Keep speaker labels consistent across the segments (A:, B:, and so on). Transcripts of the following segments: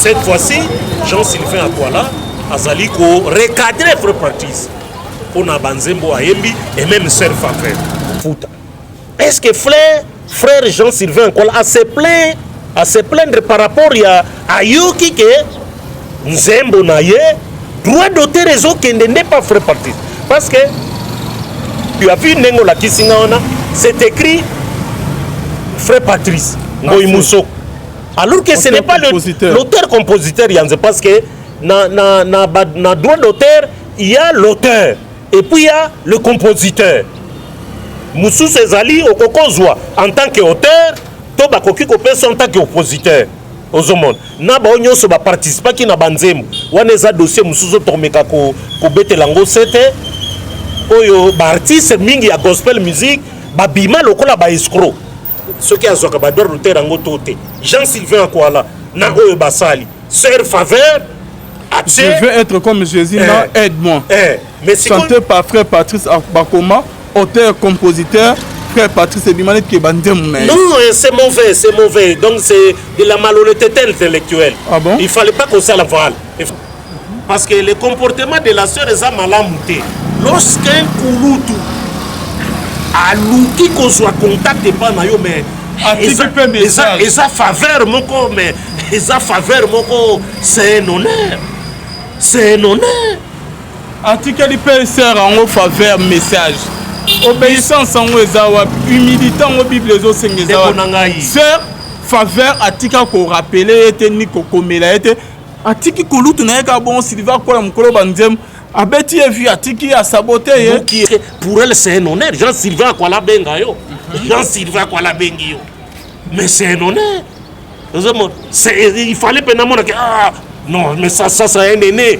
A: Cette fois-ci, Jean-Sylvain Akwala azali ko recadrer frère Patrice pona banzembo ayembi et même sœur Faveur Futa. Est-ce que frère Jean-Sylvain Akwala a se plaint à se plaindre par rapport ya ayoki ke nzembo na ye droit d'auteur ezokende nde pas frère Patrice? Parce que tu as vu ndenge olakisi nga wana, c'est écrit frère Patrice Ngoyi Musoko, alors que ce n'est pas l'auteur compositeur yanze, parce que na droit d'auteur, il y a l'auteur et puis il y a le compositeur. Mosusu ezali okokozwa en tant que auteur to bakoki kopesa en tant que compositeur. Ozomona na bao nyonso baparticipaki na banzembo wana, eza dossier mosusu tokomeka kobetela yango se te. Oyo baartiste mingi ya gospel music babima lokola baescroc, soki azwaka badroit d'auteur yango to te. Jean Sylvain Akwala na oyo basali sœur Faveur.
B: Je veux être comme Jésus, eh, non, aide-moi.
A: Eh,
B: mais chanté par frère Patrice Bakoma, auteur, compositeur, frère Patrice Ebimane qui est
A: Non, c'est mauvais, c'est mauvais. Donc c'est de la malhonnêteté intellectuelle.
B: Ah bon?
A: Il fallait pas qu'on ça la voile. Parce que le comportement de la sœur est malamu te. Lorsqu'un kulutu aluki kozwa contact epa na yo, mais eza faveur moko, mais eza faveur moko, c'est un honneur, c'est un honneur.
B: Atikeli mpe sœur yango faveur message. Obéissance yango eza wapi? Humilité yango Bible ezosenga eza wapi? Sœur Faveur atika korappeler ye te, ni kokomela ye te. Atiki kolutu na ye kaka bongo. Sylvain akola mokolo banzembo abeti ye vi, atiki asabote
A: ye. Pour elle, c'est un honneur. Jean Sylvain Akwala abenga yo, Jean Sylvain Akwala abengi yo, mais c'est un honneur. Il fallait mpe namona ke ah non, mais ça un aîné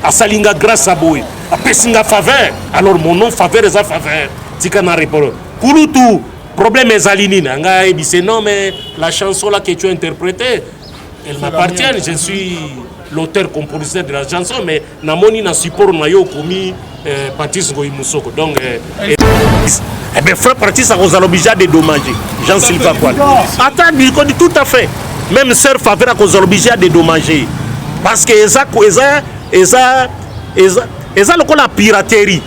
A: asali nga grâce à boye, apesi nga faveur. Alors mon nom Faveur eza faveur, tika na répondre kulutu. Problème ezali nini? Ngai ayebise: non, mais la chanson là que tu as interprétée, elle m'appartient, je suis l'auteur compositeur de la chanson, mais namoni na support na yo okomi Patrice Ngoyi Musoko. Donc eh bien, frère Patrice akozala obligé à dédommager Jean Sylvain Kwala. Ata dit tout à fait, même sœur Faveur akozala obligé à dédommager, parce que eza eza eza eza eza lokola piraterie.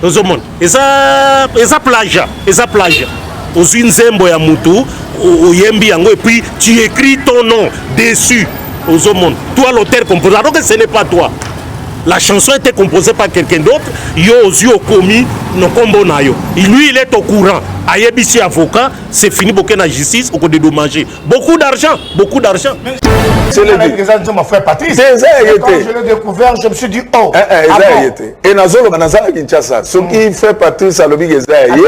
A: Ozomona eza plagiat, eza plagiat. Ozwi nzembo ya mutu, oyembi yango et puis tu écris ton nom dessus. Ozomona, toi l'auteur compositeur, alors que ce n'est pas toi. La chanson était composée par quelqu'un d'autre. Yo ozwi, okomi no kombo na yo. Lui, il est au courant, ayebisi avocat, c'est fini. Boke na justice, okodédommager beaucoup d'argent, beaucoup d'argent.
C: C'est le
D: frère Patrice.
C: Eza ye
D: te. Quand je l'ai découvert, je me suis dit oh.
C: Eza ye te. E nazoloba, naza na Kinshasa. Soki frère Patrice alobiki eza ya ye,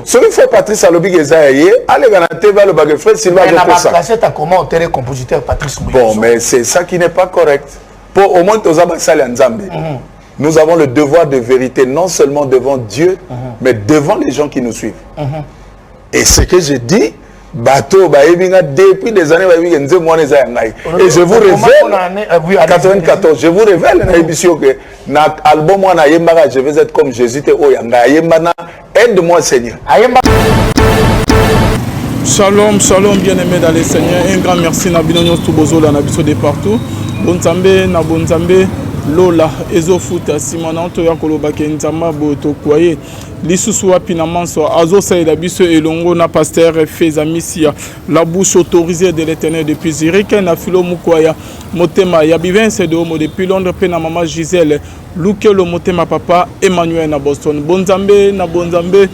C: soki frère Patrice alobiki eza ya ye, aleka na te, balobaka frère Sylvain azokosa.
D: Comment auteur compositeur Patrice?
C: Bon, mais c'est ça qui n'est pas correct. Po au moins toza basali ya Nzambe, nous avons le devoir de vérité, non seulement devant Dieu, mais devant les gens qui nous suivent. Et ce que je dis, bato bayebi nga depuis des années, bayebi ke nzembo wana eza ya ngai. Et je vous révèle, 94, je vous révèle, nayebisi yo ke na album wana ayembaka "Je veux être comme Jésus" te. Oyo ya ngai ayemba na "Aide-moi Seigneur".
B: Shalom, shalom, bien-aimé dans le Seigneur. Un grand merci na bino nyonso bozola na biso de partout. Bonzambe na bonzambe, lola ezofuta. Nsima na toya kolobaka Nzambe boye, tokwaye lisusu wapi na manso azosalela biso elongo na pasteur Feza Misia, la bouche autorisée de l'Éternel depuis Zurich, na Filo Mukwaya motema ya Bivince de Homo depuis Londres, mpe na mama Gisèle Lukelo motema papa Emmanuel na Boston. Bonzambe na bonzambe,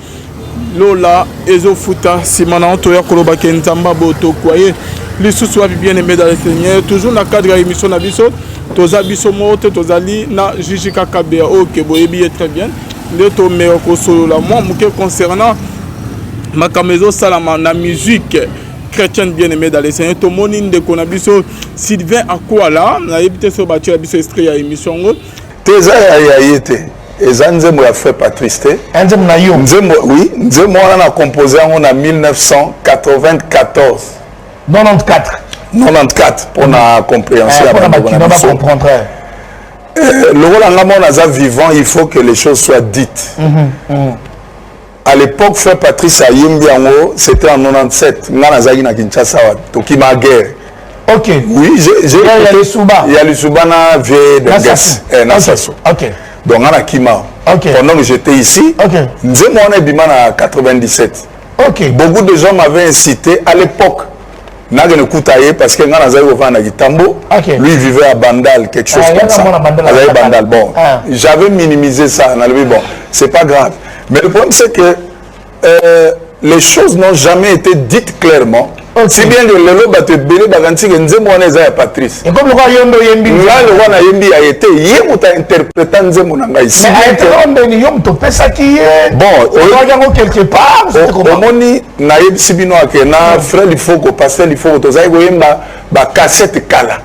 B: lola ezofuta. Nsima na toya kolobaka Nzambe boye, tokwaye lisusu wapi. Bien aimé dans le Seigneur, toujours na cadre ya émission na biso, toza biso moko te, tozali na Jiji Kakabea oyo ke boyebi ye très bien. Nde tomeka kosolola mwa moke concernant makambo ezosalama na musique chrétienne. Bien aimé dans le Seigneur, tomoni ndeko na biso Sylvain Akwala, nayebi te soki batia biso extrait ya émission yango.
C: Te, eza ya ye te, eza nzembo ya frère Patrice te.
D: Nzembo na yo?
C: Nzembo, oui, nzembo wana na compose yango na 1994.
D: 94.
C: 94, mpona compréhension ya bandeko na biso. Lokola nga moko naza vivant, il faut que les choses soient dites. À l'époque, frère Patrice ayembi yango, c'était en 97. Nga nazalaki na Kinshasa awa, tokima guerre. Oui, j'ai
D: Il y a Lisuba.
C: Il y a Lisuba na vieux de
D: Na
C: Guess.
D: Sassou.
C: Eh, na
D: Ok.
C: Sassou. Donc nga nakima. Pendant que j'étais ici, nzembo wana ebima na 97. Beaucoup de gens m'avaient incité à l'époque. Nakende kuta ye parce que nga nazali kovanda na Kitambo. Lui vivait à Bandal, quelque chose
D: Ah,
C: comme
D: yanga
C: ça.
D: mona Bandal,
C: Azali
D: Bandal.
C: Bandal. Bon, j'avais minimisé ça. Nalobi, bon, c'est pas grave. Mais le problème, c'est que les choses n'ont jamais été dites clairement. Si bien que lelo bato ebele bakanisi ke nzembo wana eza ya Patrice.
D: Et comme lokwa yo nde oyembi.
C: Nga lokwa nayembi ya ye te, ye moto ainterpréta nzembo na ngai. Si
D: Mais
C: bien que-
D: ayetelaka ndeni yo moto opesaki ye.
C: Bon,
D: oyoki yango quelque part, c'était comment?
C: Omoni, nayebisi bino ake na frère Lifoko, pasteur Lifoko, tozali koyemba bacassette kala.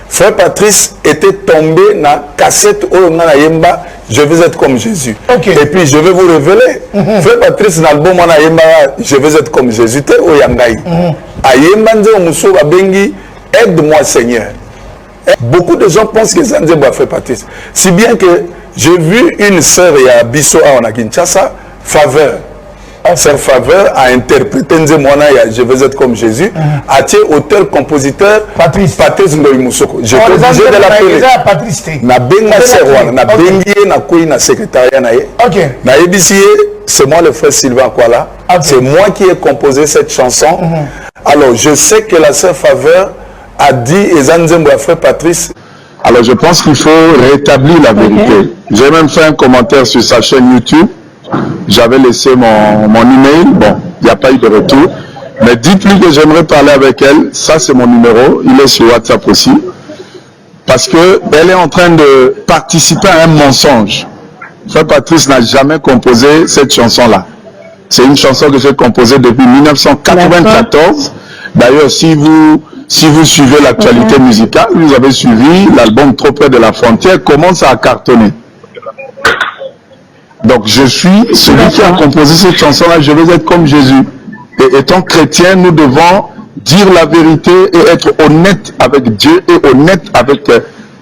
C: Frère Patrice était tombé na cassette oyo nga nayemba "Je veux être comme Jésus". Et puis je vais vous révéler, frère Patrice, na album wana ayembaka "Je veux être comme Jésus" te oyo ya ngai. Ayemba nzembo mosusu babengi "Aide moi Seigneur". Beaucoup de gens pensent que eza nzembo ya frère Patrice, si bien que j'ai vu une sœur ya biso awa na Kinshasa, Faveur. Sœur Faveur a interprété nzembo wana ya "Je veux être comme Jésus", atie auteur compositeur
D: Patrice,
C: Patrice Ngoyi Musoko. J'étais
D: Oh, eza
C: obligé de
D: nzembo na-
C: l'appeler.
D: eza ya Patrice te.
C: Nabenga
D: Eza
C: sœur wana, nabengi ye, nakwei na secrétariat na ye. Nayebisi ye: c'est moi le frère Sylvain Kwala, c'est moi qui ai composé cette chanson. Alors je sais que la sœur Faveur a dit eza nzembo ya frère Patrice.
E: Alors je pense qu'il faut rétablir la vérité. J'ai même fait un commentaire sur sa chaîne YouTube. J'avais laissé mon email. Bon, il n'y a pas eu de retour. Mais dites-lui que j'aimerais parler avec elle. Ça, c'est mon numéro. Il est sur WhatsApp aussi. Parce que elle est en train de participer à un mensonge. Frère Patrice n'a jamais composé cette chanson-là. C'est une chanson que j'ai composée depuis 1994. D'ailleurs, si vous suivez l'actualité musicale, vous avez suivi l'album Trop près de la frontière, commence à cartonner. Donc je suis celui qui a composé cette chanson-là, "Je veux être comme Jésus". Et étant chrétien, nous devons dire la vérité et être honnête avec Dieu et honnête avec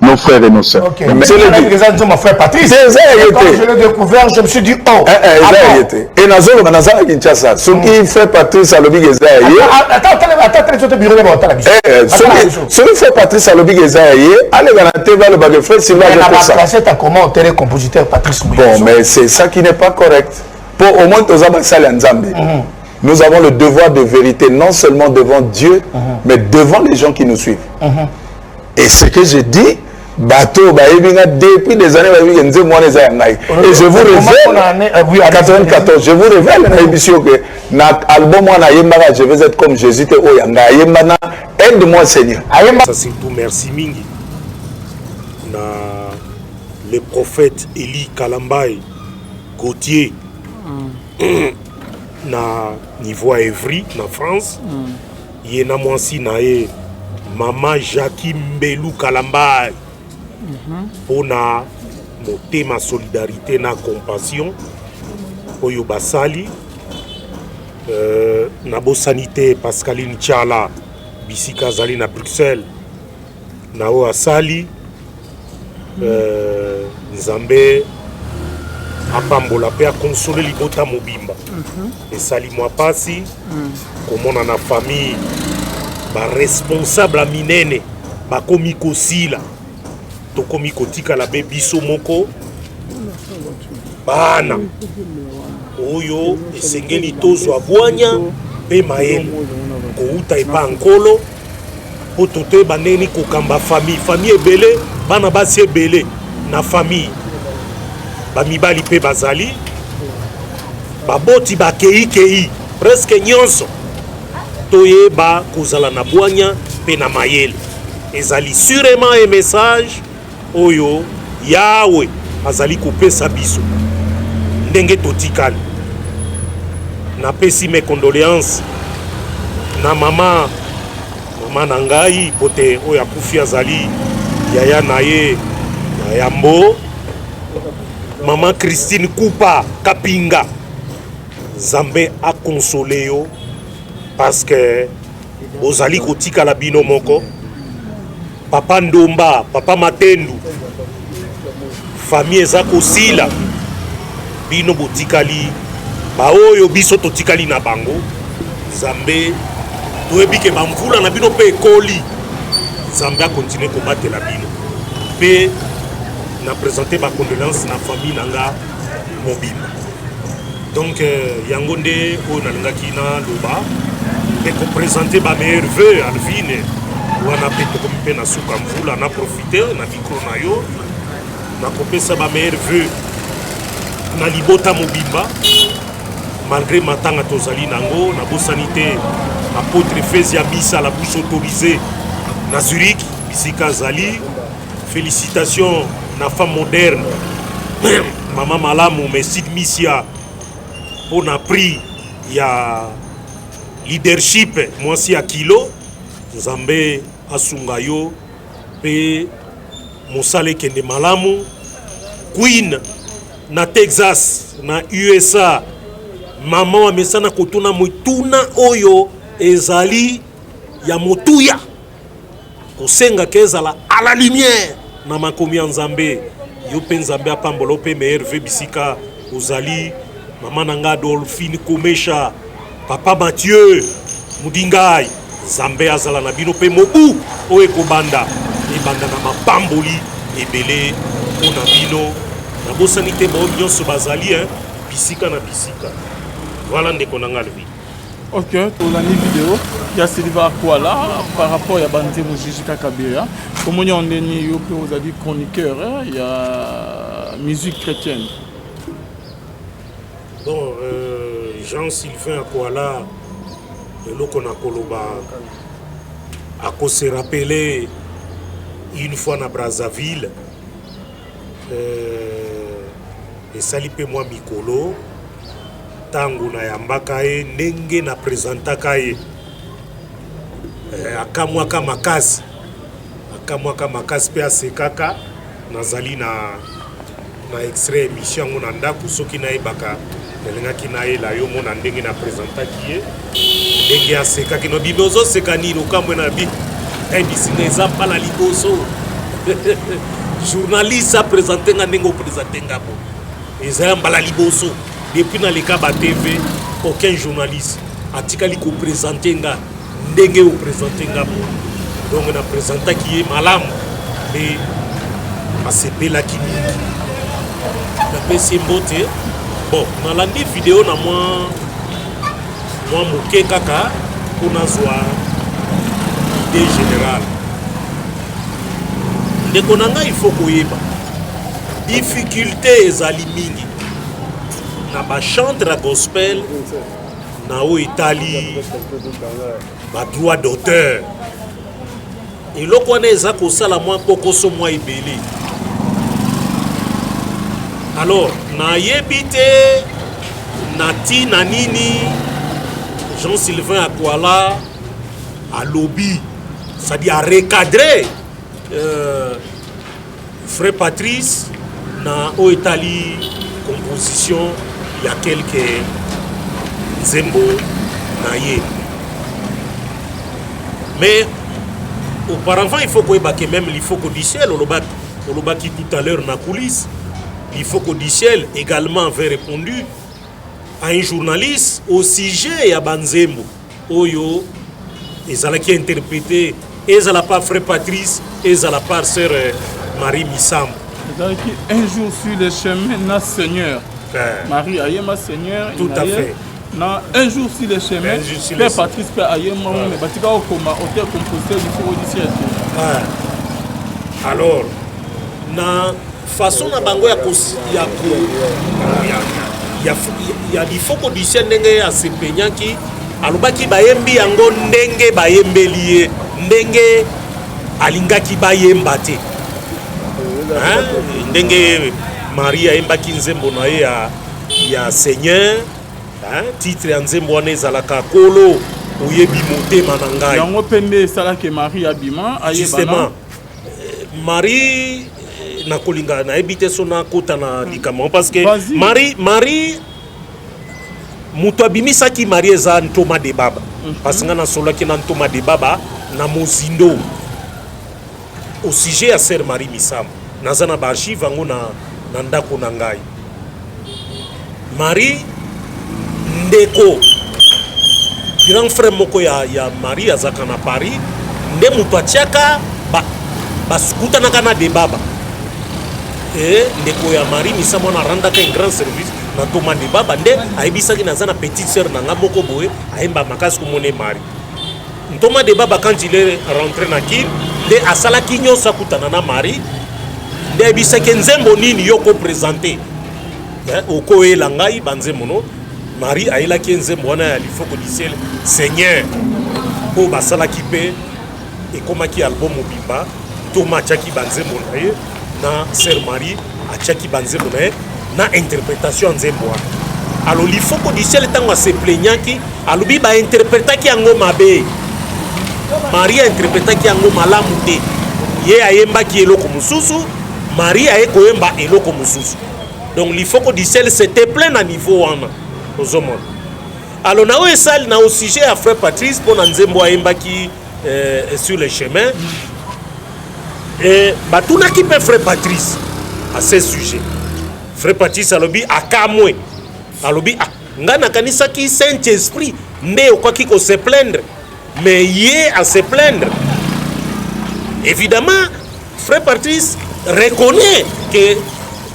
E: nos frères et nos sœurs.
D: Ok. Mais c'est le frère Patrice.
C: Eza ya ye
D: Quand
C: te.
D: je l'ai découvert, je me suis dit, oh.
C: Eh, eh, eza ya ye te. E nazoloba, naza na Kinshasa. Soki frère Patrice alobi ke eza ya ye,
D: Attends, attends, attends, attends, bureau, attends,
C: Eh, soki frère Patrice alobi ke eza ya ye, aleka na te, balobaka frère Sylvain azokosa.
D: Cassette à comment auteur compositeur Patrice.
C: Bon, mais c'est ça qui n'est pas correct. Pour au moins toza basali ya Nzambe, nous avons le devoir de vérité, non seulement devant Dieu, mais devant les gens qui nous suivent. Et ce que je dis, bato bayebi nga depuis des années, bayebi ke nzembo wana eza ya ngai. Et je vous révèle, 94, je vous révèle, nayebisi yo ke na album wana ayembaka "Je veux être comme Jésus" te oyo ya ngai. Ayemba na "Aide moi Seigneur".
A: Ça surtout, merci mingi na le prophète Eli Kalambai Gauthier na niveau ya Evry na France, ye na mwasi na ye mama Jackie Mbelu Kalambai, mpona motema solidarité na compassion oyo basali. Nabosani te Pascaline Tiala, bisika azali na Bruxelles, na oyo asali. Nzambe apambola mpe akonsole libota mobimba. Esali mwa pasi komona na famille baresponsable ya minene bakomi kosila, tokomi kotikala be biso moko bana oyo esengeli tozwa bwanya mpe mayele kouta epa ya Nkolo mpo totoyeba ndenge kokamba famille. Famille ebele, bana basi ebele na famille, bamibali mpe bazali, baboti bakeikei presque nyonso. Toyeba kozala na bwanya mpe na mayele. Ezali sûrement un message oyo Yawe azali kopesa biso ndenge totikali. Napesi mes condoléances na mama na ngai, po te oyo akufi azali yaya na ye na yambo, mama Christine Kupa Kapinga. Nzambe akonsole yo, parce que bozali kotikala bino moko. Papa Ndomba, papa Matendu, famille eza kosila, bino botikali. Baoyo biso totikali na bango, Nzambe toyebi ke bamvula na bino mpe ekoli, Nzambe akontinue kobatela bino. Mpe na presente ba condoléances na famille na nga mobimba. Donc euh, yango nde oyo nalingaki naloba mpe kopresente ba meilleurs vœux Alvine wana mpe tokomi mpe na suka mvula na profite na micro na yo nakopesa ba meilleurs vœux na libota mobimba malgré matanga tozali nango nabosani te apôtre Fezia Misa la bouche autorisée na Zurich bisika azali. Félicitations na femme moderne mama malamu Messid Misia mpo na prix ya leadership mwasi ya kilo. Nzambe asunga yo mpe mosala ekende malamu. Queen na Texas na USA, mama wamesana kotuna mituna oyo ezali ya motuya kosengaka ezala à la lumière na makomi ya Nzambe. Yo mpe Nzambe apambola yo mpe meilleur vœu bisika ozali. Mama na nga Adolphine Komesha, papa Mathieu Mudingai, Nzambe azala na bino mpe mobu oyo ekobanda ebanda na mapamboli ebele mpo na bino. Nabosani te baoyo nyonso bazali hein, bisika na bisika. Voilà ndeko na nga Alvin.
B: Ok, tolandi video ya Silva Akwala par rapport ya banzembo Gigi Kabeya. Komoni yango ndeni yo mpe ozali chroniqueur ya musique chrétienne.
A: Bon, euh, Jean-Sylvain Akwala, eloko na koloba akose rappeler une fois na Brazzaville euh, esali mpe mwa mikolo Tango nayambaka ye ndenge na presentaka ye eh, akamwaka makasi, akamwaka makasi mpe asekaka. Nazali na na extrait emission yango na ndako, soki nayebaka nalingaki nayela yo mona ndenge na presentaki ye, ndenge asekaki no bino ozoseka nini okamwe na bi ayebisi nga eza mbala liboso journaliste apresente nga ndenge opresente nga bo Eza ya mbala liboso depuis naleka ba TV aucun journaliste atikali ko presenter nga ndenge o presenter nga boye. Donc na presentaki ye malamu mpe asepelaki mingi. Napesi ye mbote. Bon, nalandi video na mwa mwa moke kaka mpo nazwa idée générale. Ndeko na ngai, il faut koyeba Difficulte ezali mingi na ba chantre ya gospel na oyo etali ba droit d'auteur. Eloko wana eza kosala mwa kokoso mwa ebele. Alors nayebi te na ntina nini Jean-Sylvain Akwala alobi, c'est-à-dire a recadrer euh, Frère Patrice na oyo etali composition ya quelque nzembo na ye. Mais auparavant il faut koyeba que même l'Ifoko du ciel olobaki, olobaki tout à l'heure na coulisse, l'Ifoko du ciel également avait répondu à un journaliste au sujet ya banzembo oyo ezalaki interprété ezala par frère Patrice ezala par sœur euh, Marie Misambo.
B: Ezalaki un jour sur le chemin na Seigneur. Eh. Marie ayema Seigneur.
A: Tout à fait.
B: Na un jour sur le chemin, Père Patrice pe ayema ouais. mais batika okoma auteur compositeur du Foro du ciel.
A: Ouais. Alors na façon na bango ya ko ya ko ya, ya, ya lifoko du ciel ndenge asepenyaki alobaki bayembi yango ndenge bayembeli ye ndenge alingaki bayemba te hein? ndenge marie ayembaki nzembo na ye ya, ya seigneur hein? titre ya nzembo wana ezalaka kolo oyebi motema na ngai
B: yango mpe nde esalaki marie abima ayebana
A: Marie eh, nakolinga nayebi te so nakota na likambo parce que Marie Marie moto abimisaki Marie eza Ntoma de Baba mm -hmm. parce nga nasolaki na Ntoma de Baba na mozindo au sujet ya sœur Marie Misamu naza na baarchive yango na, na ndako na ngai Marie. Ndeko grand frère moko ya Marie azalaka na Paris, nde moto atiaka basukutanaka na Debaba. E ndeko ya Marie Misamu wana arandaka un grand service na Ntoma Debaba, nde ayebisaki naza na petite sœur na nga moko boye ayemba makasi komona Marie. Ntoma Debaba, quand il est rentré na Kin, nde asalaki nyonso akutana na Marie, nde ayebisaki nzembo nini yo koprésente, okoyela ngai banzembo no. Marie ayelaki ye nzembo wana ya Lifoko du Ciel Seigneur, oyo basalaki mpe ekomaki album mobimba. Ntoma atiaki banzembo na ye na sœur Marie atiaki banzembo na ye na interprétation ya nzembo wana. Alors Lifoko du Ciel, ntango aseplaignaki, alobi bainterprétaki yango mabe, Marie ainterprétaki yango malamu te, ye ayembaki eloko mosusu, Marie aye koyemba eloko mosusu. Donc Lifoko du Ciel c'était plein na niveau wana, ozomona. Alors na oyo esali na au sujet ya frère Patrice mpo na nzembo ayembaki Sur le chemin, et batunaki mpe frère Patrice à ce sujet. Frère Patrice alobi akamwe, alobi: ah, ngai nakanisaki Saint Esprit nde okoki kose plaindre, mais ye a se plaindre. Évidemment, frère Patrice reconnaît que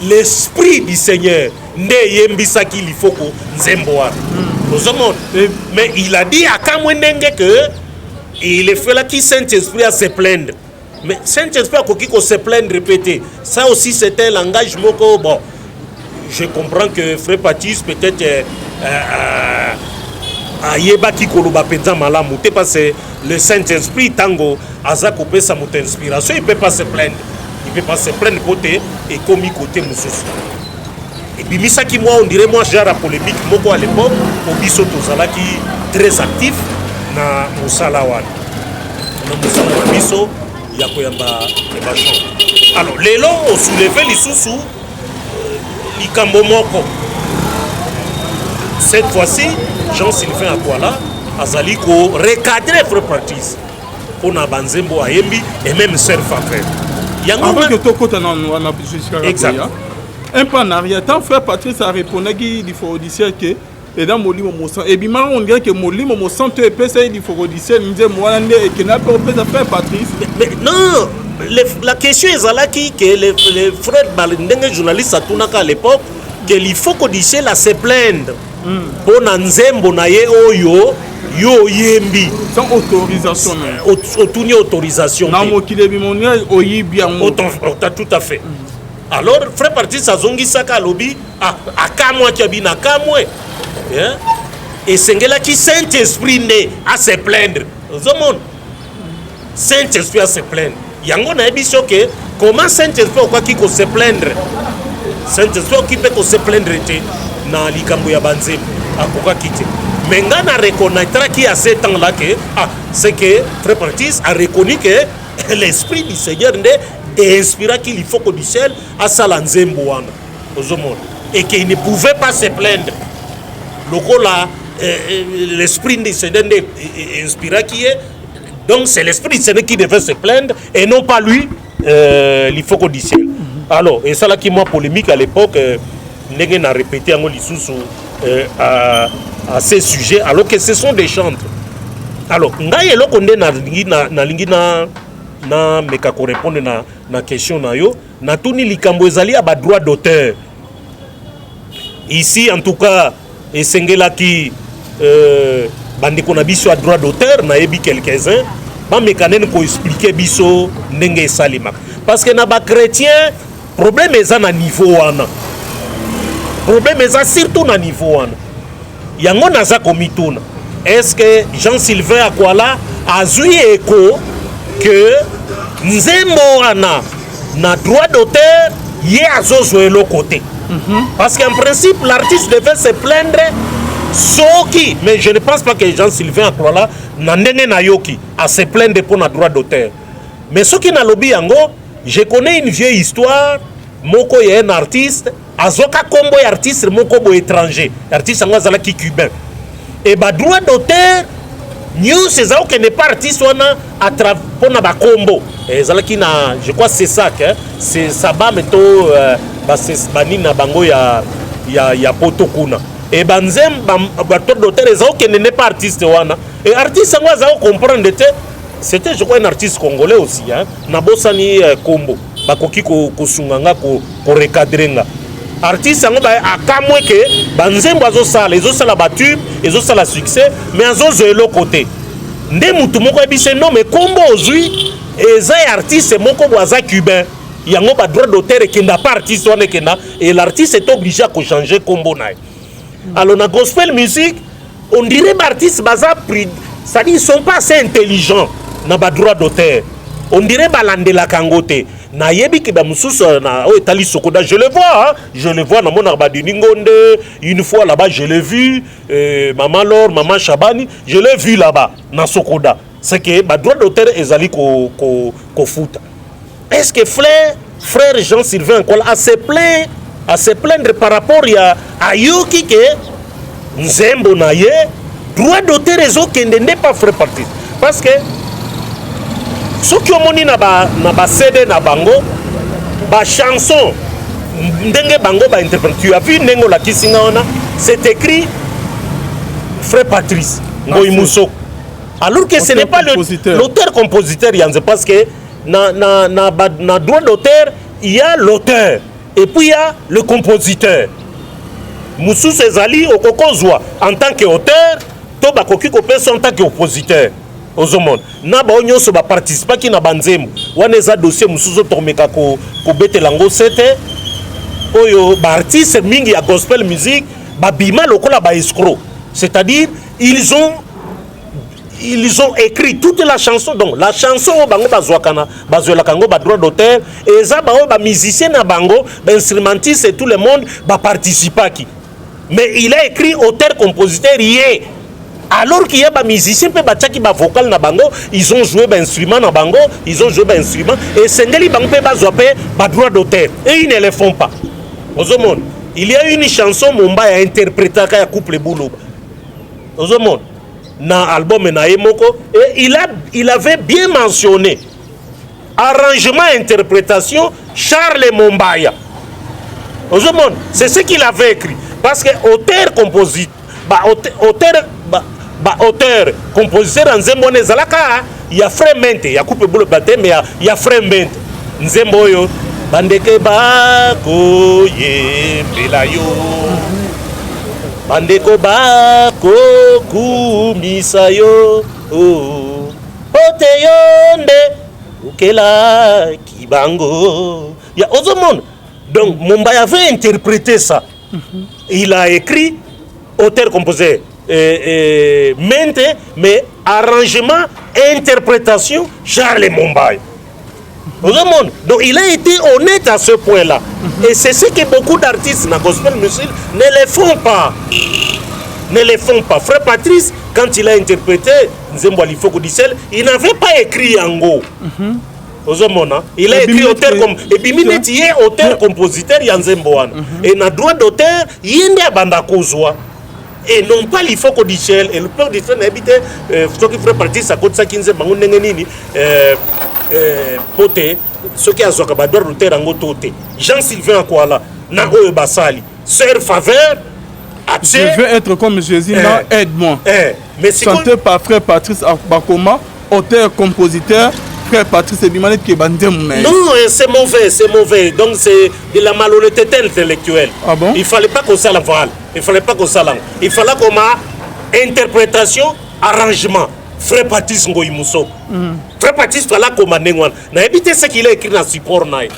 A: l'esprit du Seigneur nde eyembisaki Lifoko nzembo wana, ozomona. Mais il a dit akamwe ndenge que il efelaki Saint Esprit à se plaindre, mais Saint Esprit akoki kose plaindre mpe te. Ça aussi, c'est un langage moko. Bon, je comprends que frère Patrice peut-être ayebaki koloba mpenza malamu te, parce que le Saint Esprit, ntango aza kopesa moto inspiration, il peut pas se plaindre, il peut pas se plaindre po te ekomi kote mosusu. Ebimisaki mwa, on dirait, mwa genre ya polémique moko à l'époque, po biso tozalaki très actif na mosala wana, na mosala na biso ya koyamba bachant. Alors lelo osoulever lisusu likambo moko. Cette fois-ci, Jean-Sylvain Akwala azali korecadrer frère Patrice mpona banzembo ayembi et même sœur Faveur
B: yango. Avant que tokota nanu wana jusqu'à
A: Exact.
B: Un pas en arrière, tant frère Patrice arépondaki Lifoko du Ciel ke eza molimo mosantu ebimaka, on dirait ke molimo mosantu epesa ye Lifoko du Ciel, nzembo wana nde ekenda mpe opesa frère Patrice.
A: Mais non, la question ezalaki que le frère, ndenge journaliste atunaka à l'époque, que Lifoko du Ciel a se plaindre mpo na nzembo na ye oyo yo oyembi
B: sans autorisation na ye.
A: Otuni autorisation
B: na
A: te.
B: Mokili ebima oyibi yango.
A: Autant, tout à fait. Alors frère Patrice azongisaka, alobi ah, akamwaki, abi na kamwe. Eh? Esengelaki Saint Esprit nde ase plaindre, ozomona, Saint Esprit ase plaindre. Yango nayebi so ke comment Saint Esprit okoki kose plaindre. Saint Esprit okoki mpe kose plaindre te na likambo ya banzembo, akokaki te. Mais nga na reconnaîtraki à ce temps là que ah, c'est que frère Patrice a reconnu que l'esprit du Seigneur nde einspiraki Lifoko du Ciel asala nzembo wana, ozomona, et qu'il ne pouvait pas se plaindre lokola l'esprit du Seigneur nde inspiraki ye. Donc c'est l'esprit du Seigneur qui devait se plaindre et non pas lui, Lifoko du Ciel. Alors esalaki mwa polémique à l'époque, ndenge na répété yango lisusu à ce sujet, alors que ce sont des chantres. Alors ngai eloko nde nalingi na meka korépondre na question na yo, natuni likambo ezali ya badroit d'auteur ici. En tout cas, esengelaki bandeko na biso ya droit d'auteur, nayebi quelques-uns, bameka nene koexpliquer biso ndenge esalemaka, parce que na bachrétien problème eza na niveau wana, problème eza surtout na niveau wana. Yango naza komituna: est ce que Jean-Sylvain Akwala azwi eko ke nzembo wana na droit d'auteur ye azozwa eloko te? Parce qu'en principe, l'artiste devait se plaindre soki, mais je ne pense pas que Jean-Sylvain Akwala, na ndenge nayoki, ase plaindre mpo na droit d'auteur. Mais soki nalobi yango, je connais une vieille histoire moko ya un artiste azwaka nkombo ya artiste moko boye étranger. Artiste yango azalaki cubain e badroit d'auteur nyonso eza kokende pa artiste wana mpona bakombo. Ezalaki na, je crois, CSAC, c'est SABAM to banini na bango ya poto kuna. E banzembo, badroit d'auteur eza okende nde pa artiste wana. E artiste yango aza kocomprendre te. C'était, je crois, un artiste congolais aussi, hein. Nabosani kombo, bakoki kosunga nga korecadrer nga. Artiste yango akamwe ke banzembo azosala, ezosala batube, ezosala succès, mais azozwa eloko te. Nde mutu moko ayebisi: "Non, mais kombo ozwi eza ya artiste moko bo aza cubain." Yango badroit d'auteur ekenda pa artiste wana, ekenda, et l'artiste est obligé ya kochanger kombo na ye. Alors na gospel music, on dirait baartiste baza pris, c'est-à-dire ils sont pas assez intelligents na badroit d'auteur. On dirait balandelaka yango te. Nayebi ke bamosusu na oyo etali SOCODA, je le vois, hein, je le vois, namonaka badini Ngonde. Une fois là-bas, je l'ai vu, Mama Lor, Mama Chabani, je l'ai vu là-bas na SOCODA. C'est que badroit d'auteur ezali kofuta. Est-ce que frère Jean-Sylvain Nkola a se plaindre par rapport ya ayoki ke nzembo na ye, droit d'auteur ezokende nde pa frère Patrice? Parce que soki omoni na ba CD na bango, bachanson ndenge bango bainterprète, tu as vu ndenge olakisi nga wana, c'est écrit frère Patrice Ngoi Musoko, alors que ce n'est pas l'auteur compositeur yanze, parce que na droit d'auteur, il y a l'auteur et puis il y a le compositeur. Mosusu ezali okokozwa en tant que auteur to bakoki kopesa en tant que compositeur. Ozomona na bao nyonso baparticipaki na banzembo wana, eza dossier mosusu tokomeka kobetela yango se te. Oyo baartiste mingi ya gospel music babima lokola baescroc, c'est-à-dire ils ont écrit toute la chanson. Donc la chanson oyo bango bazwaka na bazwelaka yango badroit d'auteur, eza baoyo bamusicien na bango, bainstrumentiste et tout le monde baparticipaki, mais il a écrit auteur compositeur ye, alors qu'il y a bamusicien mpe batiaki bavocal na bango, ils ont joué bainstrument na bango, ils ont joué bainstrument. Esengeli bango mpe bazwa mpe badroit d'auteur, et ils ne le font pas. Ozomona, il y a une chanson Mombaya interprétaka ya couple Buluba, ozomona na album na ye moko, et il avait bien mentionné arrangement, interprétation Charles Mombaya. Ozomona, c'est ce qu'il avait écrit, parce que auteur compositeur ba auteur ba auteur compositeur ya nzembo wana ezalaka ya frère Mente ya couple Buluba te, mais ya frère Mente. Nzembo oyo bandeke bakoyembela yo, bandeko bakokumisa yo, oh, po te yo nde okelaki bango ya. Ozomona, donc Mombaya avait interprété ça. Il a écrit auteur composé Mente, mais arrangement, interprétation Charles Mombaya. Ozomona, donc il a été honnête à ce point là et c'est ce que beaucoup d'artistes na gospel music ne le font pas, ne le font pas. Frère Patrice, quand il a interprété Nzembo Alifoko Dissel, il n'avait pas écrit yango. Ozomona, il a écrit auteur comme ebimi neti ye auteur compositeur ya nzembo wana, et na droit d'auteur ye nde abanda kozwa et non pas Lifoko Dichel. Et le père Dichel, nayebi te soki frère Patrice akotisaki nzembo yango ndenge nini, po te soki azwaka badroit d'auteur yango to te. Jean Sylvain Akwala na oyo basali Sœur Faveur.
B: Je veux être comme Jésus, eh, non, aide-moi.
A: Eh, mais
B: Chanté par frère Patrice Bakoma, auteur, compositeur, frère Patrice ebima neti ke banzembo na ye.
A: Non, c'est mauvais, c'est mauvais. Donc c'est de la malhonnêteté intellectuelle.
B: Ah bon?
A: Il fallait pas kosala, voilà. Il fallait pas kosala. Il fallait koma interprétation, arrangement. Frère Patrice Ngoyi Musoko. Frère Patrice fallait koma ndenge wana. Nayebi te ce qu'il a écrit dans support na ye.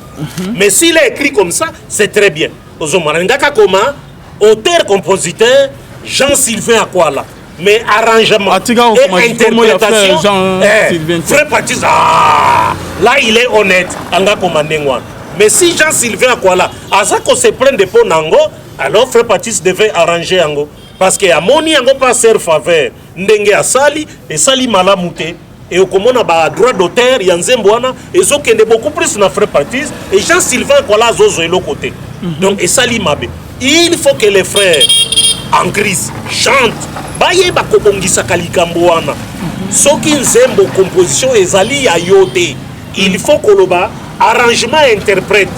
A: Mais s'il a écrit comme ça, c'est très bien. Ozomona ngaka koma auteur compositeur Jean Sylvain Akwala. Mais arrangement
B: Atika
A: et interprétation
B: Jean
A: eh,
B: Sylvain.
A: Frère Patrice, ah, là il est honnête. Anga koma ndenge wana. Mais si Jean Sylvain Akwala aza ko se plaindre mpo nango, alors frère Patrice devait arranger yango, parce que amoni yango pa Sœur Faveur ndenge asali, esali malamu te. E okomona badroit d'auteur ya nzembo wana ezokende beaucoup plus na frère Patrice, et Jean Sylvain Akwala azozwa eloko te. Donc esali mabe. Il faut que les frères en Christ chante, bayeba kobongisaka likambo wana. Soki nzembo composition ezali ya yo te, il faut koloba arrangement, interprète.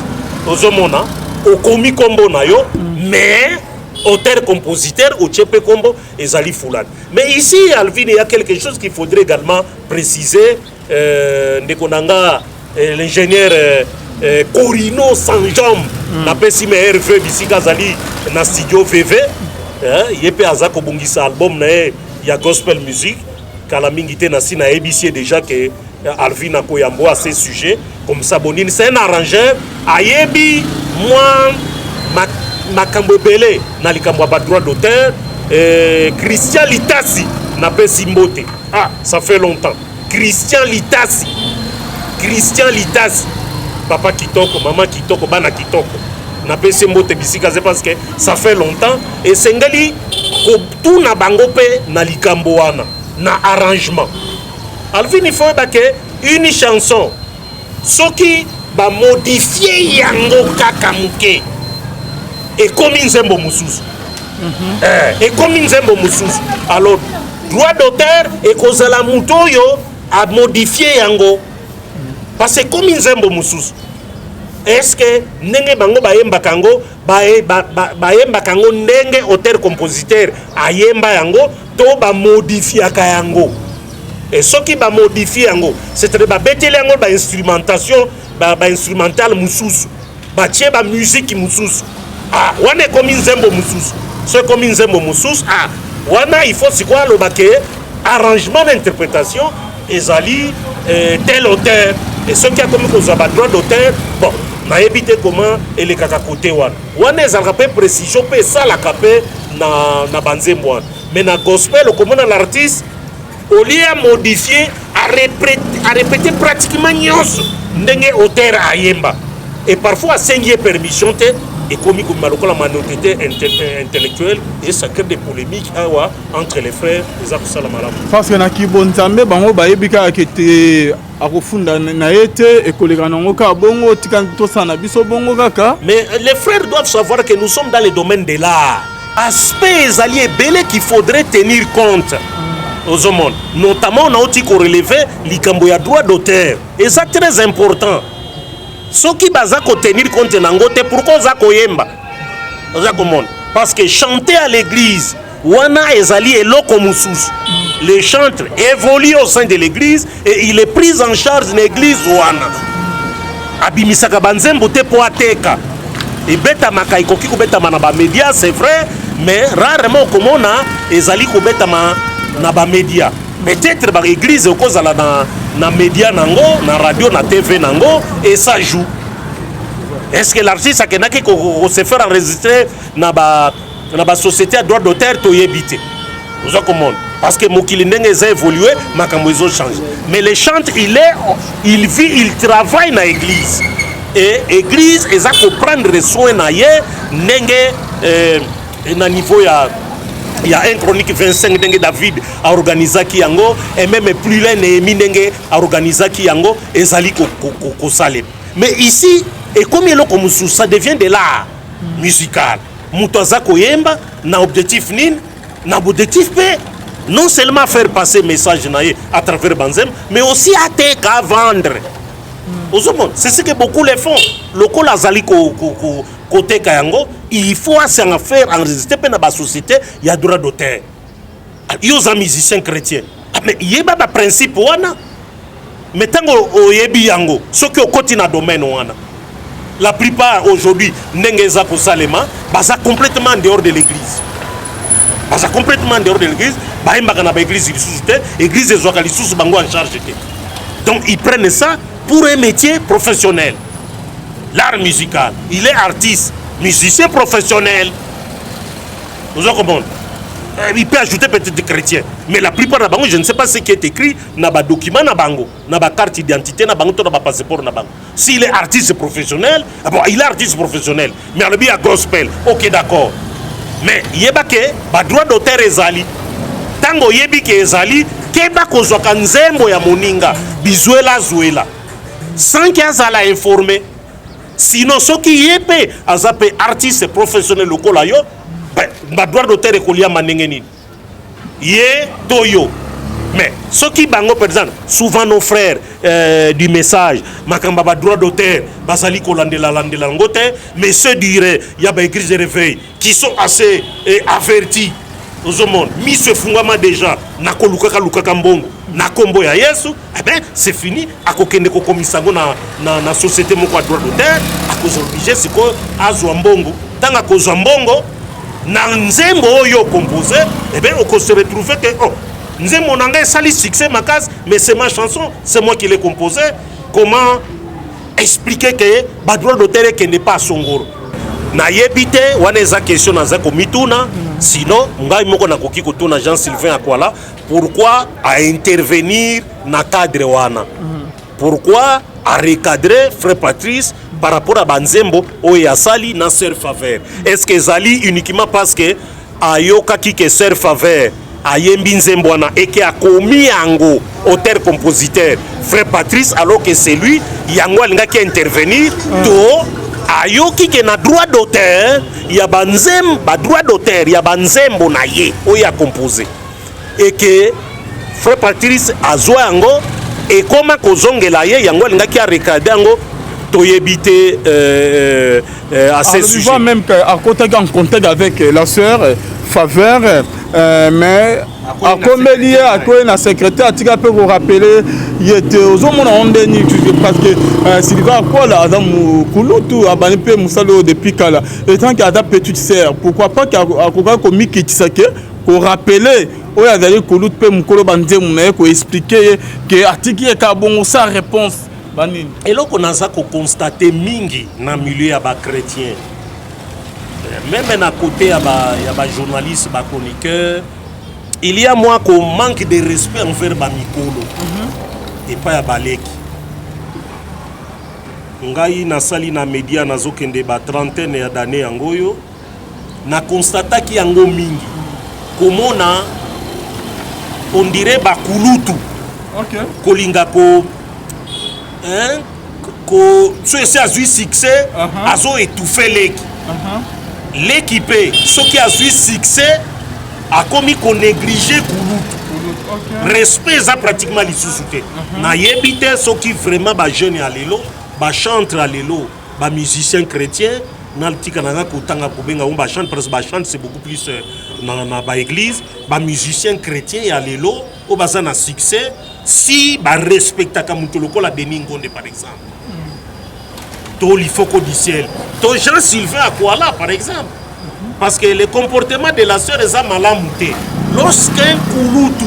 A: Ozomona, okomi nkombo na yo, mais Auteur compositeur otie mpe kombo ezali fulani. Mais ici, Alvin, il y a quelque chose qu'il faudrait également préciser. Ndeko na nga l'ingénieur Corino Sanjom, napesi me RV bisika azali na studio VV, ye mpe aza kobongisa album na ye ya gospel music kala mingi te. Nasi nayebisi ye déjà ke Alvin akoyambo à ce sujet comme ça. Bonini, c'est un arrangeur, ayebi mwa makambo ebele na likambo ya badroit d'auteur. Christian Litasi, napesi mbote. Ah, ça fait longtemps. Christian Litasi, Christian Litasi, papa kitoko, mama kitoko, bana kitoko, napesi mbote bisika ze, parce que ça fait longtemps. Esengeli kotuna bango mpe na likambo wana na arrangement. Alvin, il faut oyeba ke une chanson, soki bamodifie yango kaka moke, ekomi nzembo mosusu. Ekomi nzembo mosusu. Alors droit d'auteur ekozala moto oyo amodifie yango, parce que ekomi nzembo mosusu. Est-ce que ndenge bango bayembaka yango, bayembaka yango ndenge auteur compositeur ayemba yango, to bamodifiaka yango? E soki bamodifie yango, c'est-à-dire babeteli yango bainstrumentation, bainstrumental mosusu, batie bamusique mosusu, ah, wana ekomi nzembo mosusu. So ekomi nzembo mosusu, ah, wana il faut sikoyo aloba ke arrangement d'interprétation ezali tel auteur. E soki akomi kozwa badroit d'auteur, bon, nayebi te comment elekaka kote wana. Wana ezalaka mpe précision mpe esalaka mpe na banzembo wana. Mais na gospel, okomona l'artiste, au lieu ya modifier, arépété pratiquement nyonso ndenge auteur ayemba, et parfois asengi ye permission te. Ekomi kobima lokola malhonnêteté intellectuelle et ça crée des polémiques awa entre les frères. Eza kosala malamu.
B: Parce que na kibonzambe, bango bayebi kaka ke te, akofunda na ye te, ekoleka nango kaka bongo, tika tosala na biso bongo kaka.
A: Mais les frères doivent savoir que nous sommes dans le domaine de l'art. Aspect ezali ebele qu'il faudrait tenir compte. Ozomona, notamment nauti korelever likambo ya droit d'auteur, eza très important. Soki baza kotenir compte nango te, pourquoi oza koyemba? Oza komona, parce que chanter à l'église wana ezali eloko mosusu. Le chantre évolue au sein de l'église et il est pris en charge na église wana. Abimisaka banzembo te mpo ateka, ebetamaka, ekoki kobetama na bamédia, c'est vrai, mais rarement okomona ezali kobetama na bamédia. Peut-être baéglise okozala na média nango, na radio, na TV nango, et ça joue. Est-ce que l'artiste akendaki ko se faire enregistrer na basociété ya droit d'auteur? Toyebi te. Oza komona, parce que mokili ndenge eza évolue, makambo ezochange. Mais le chantre, il vit, il travaille na église, et église eza koprendre soin na ye ndenge na niveau ya 1 Chronique 25, ndenge David aorganizaki yango, et même plus loin, Néhémie, ndenge aorganizaki yango, ezali kosalema. Mais ici ekomi eloko mosusu, ça devient de l'art musical. Moto aza koyemba na objectif nini? Na objectif mpe non seulement faire passer message na ye à travers banzembo, mais aussi ateka, vendre. Ozomona, c'est ce que beaucoup le font. Lokola azali koteka yango, il faut asanga faire enregistrer mpe na basociété ya droit d'auteur. Yo oza musicien chrétien, ah, mais yeba baprincipe wana. Mais ntango oyebi yango, soki okoti na domaine wana, la plupart aujourd'hui, ndenge eza kosalema, baza complètement en dehors de l'église, baza complètement en dehors de l'église. Bayembaka na baéglise lisusu te, église ezwaka lisusu bango en charge te. Donc ils prennent ça pour un métier professionnel, l'art musical. Il est artiste musicien professionnel. Oza comprendre? Il peut ajouter peut-être chrétien, mais la plupart na bango, je ne sais pas ce qui est écrit na badocument na bango, na bacarte d'identité na bango to na bapasseport na bango. S'il est artiste professionnel, ah bon, il est artiste professionnel, mais alobi ya gospel, ok, d'accord, mais yeba ke badroit d'auteur ezali. Ntango oyebi ke ezali, keba kozwaka nzembo ya moninga bizwela zwela sans ke azala informé. Sinon, soki ye mpe aza mpe artiste professionnel lokola yo, badroit d'auteur ekoliama ndenge nini, ye to yo? Mais soki bango, par exemple, souvent nos frères du message, makambo ya badroit d'auteur bazali kolandela landela yango te, mais ceux du ya baéglise de réveil qui sont assez avertis, ozomona miso efungwama déjà na kolukaka lukaka mbongo na nkombo ya Yesu. Eh ben, c'est fini. Akokende kokomisa yango na société moko ya droit d'auteur, akozwa obligé sikoyo azwa mbongo. Ntango akozwa mbongo na nzembo oyo ocompose, eh ben, okose retrouver que oh, nzembo na ngai esali succès makasi, mais c'est ma chanson, c'est moi qui l'ai composé. Comment expliquer que badroit d'auteur ekende pa songolo? Nayebi te. Wana eza question naza komituna. Sinon ngai moko nakoki kotuna Jean Sylvain Akwala pourquoi aintervenir na cadre wana, pourquoi arecadrer frère Patrice par rapport à banzembo oyo asali na sœur Faveur. Est ce que ezali uniquement parce que ayokaki ke sœur Faveur ayembi nzembo wana eke akomi yango auteur compositeur frère Patrice, alors que c'est lui, yango alingaki intervenir, to ayoki ke na droit d'auteur ya banzembo, badroit d'auteur ya banzembo na ye oyo acompose, eke frère Patrice azwa yango, ekoma kozongela ye, yango alingaki arecadrer yango? Toyebi te à ce
B: Alors,
A: sujet.
B: Voit même qu'akotaki en contact avec la sœur Faveur, mais akomeli ye, akoyi na secrétaire, atika mpe korappeler ye te. Ozomona ngo ndeni? Parce que Sylvain Akola aza mokulutu, abandi mpe mosala oyo depuis kala. Etant que aza petite sœur, pourquoi pas ke akokaki komikitisa ke korappeler oyo azali kulutu mpe mokolo banzembo na ye, koexpliquer ye ke atiki ye kaka bongo sans réponse, banini?
A: Eloko naza koconstater mingi na milieu ya bachrétien, même na côté ya bajournaliste, ba bachroniqueur, il y a mwa ko manque de respect envers bamikolo epai ya baleki. Ngai nasali na média, nazokende ba trentaine ya d'années yango oyo, naconstataki yango mingi, komona on dirait bakulutu kolinga ko, hein, ko so esi azwi succès, azo étouffe leki. Leki mpe soki azwi succès, akomi konégliger kulutu. Respect eza pratiquement lisusu te. Nayebi te soki vraiment bajeune ya lelo, bachantre ya lelo, bamusicien chrétien, natika na nga kotanga kobenga ngo bachantre, parce que bachantre, c'est beaucoup plus na baéglise. Bamusicien chrétien ya lelo oyo baza na succès, si barespectaka moto lokola Denis Ngonde, par exemple, to Lifoko du ciel, to Jean Sylvain Akwala, par exemple, parce que le comportement de la sœur eza malamu te. Lorsqu'un kulutu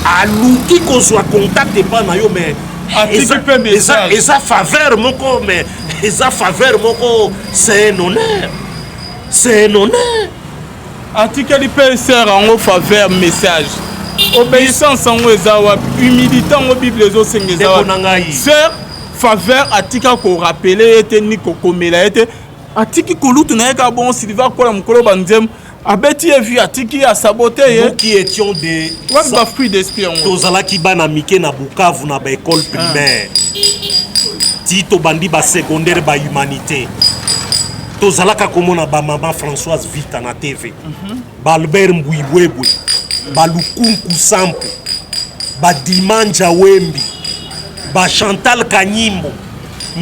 A: aluki kozwa contact epa na yo, mais
B: Atiki mpe message.
A: Eza faveur moko, mais eza faveur moko, c'est un honneur, c'est un honneur.
B: Atikeli mpe sœur yango Faveur message. Obéissance yango eza wapi? Humilité yango Bible ezosenga eza
A: Ndeko
B: wapi?
A: Na ngai.
B: Sœur Faveur atika korappeler ye te, ni kokomela ye te. Atiki kolutu na ye kaka bongo. Sylvain akola mokolo banzembo, abeti ye vi, atiki ye, asabote ye.
A: Nous qui étions des
B: Wapi bafruit d'esprit yango?
A: Tozalaki bana mike na Bukavu, na baécole primaire ti tobandi basecondaire, bahumanité, tozalaka komona bamama Françoise Vita na TV, baalbert Mbwibwebwe, balukunku Sampu, badimanja Wembi, bachantal Kanyimbo.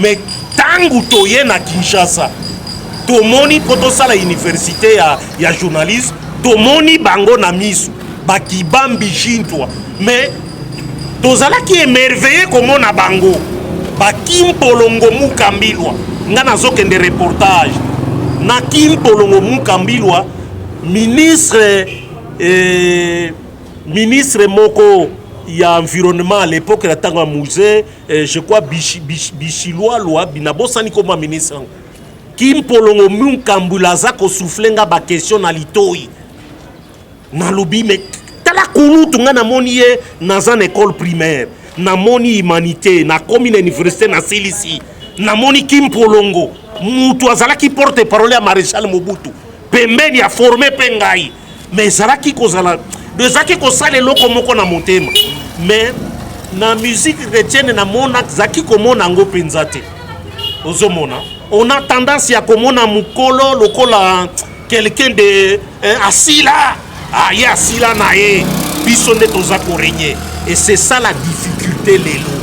A: Mais ntango toye na Kinshasa, tomoni mpo tosala université ya journalisme, tomoni bango na miso, bakibambi jintwa, mais tozalaki émerveillé komona bango, bakimpolongo Mukambilwa. Nga nazokende reportage na Kimpolongo Mukambilwa, ministre moko ya environnement à l'époque, na ntango ya musée, je crois Bishilwalwa, nabosani koma ministre yango. Kimpolongo Mukambilwa aza kosouffler nga baquestion na litoi. Nalobi: "Mais tala kulutu." Nga namoni ye, naza na école primaire, namoni humanité, nakomi na université, nasilisi, namoni Kimpolongo, mutu azalaki porte parole ya maréchal Mobutu pembeni, ya forme mpe ngai. Mais ezalaki kozala, ezalaki kosala eloko moko na motema. Mais na musique chrétienne, namona, zaki komona yango mpenza te. Ozomona, on a tendance ya komona mokolo lokola quelqu'un de asila, ah, ye asila na ye. Biso nde toza ko régner. Et c'est ça la difficulté lelo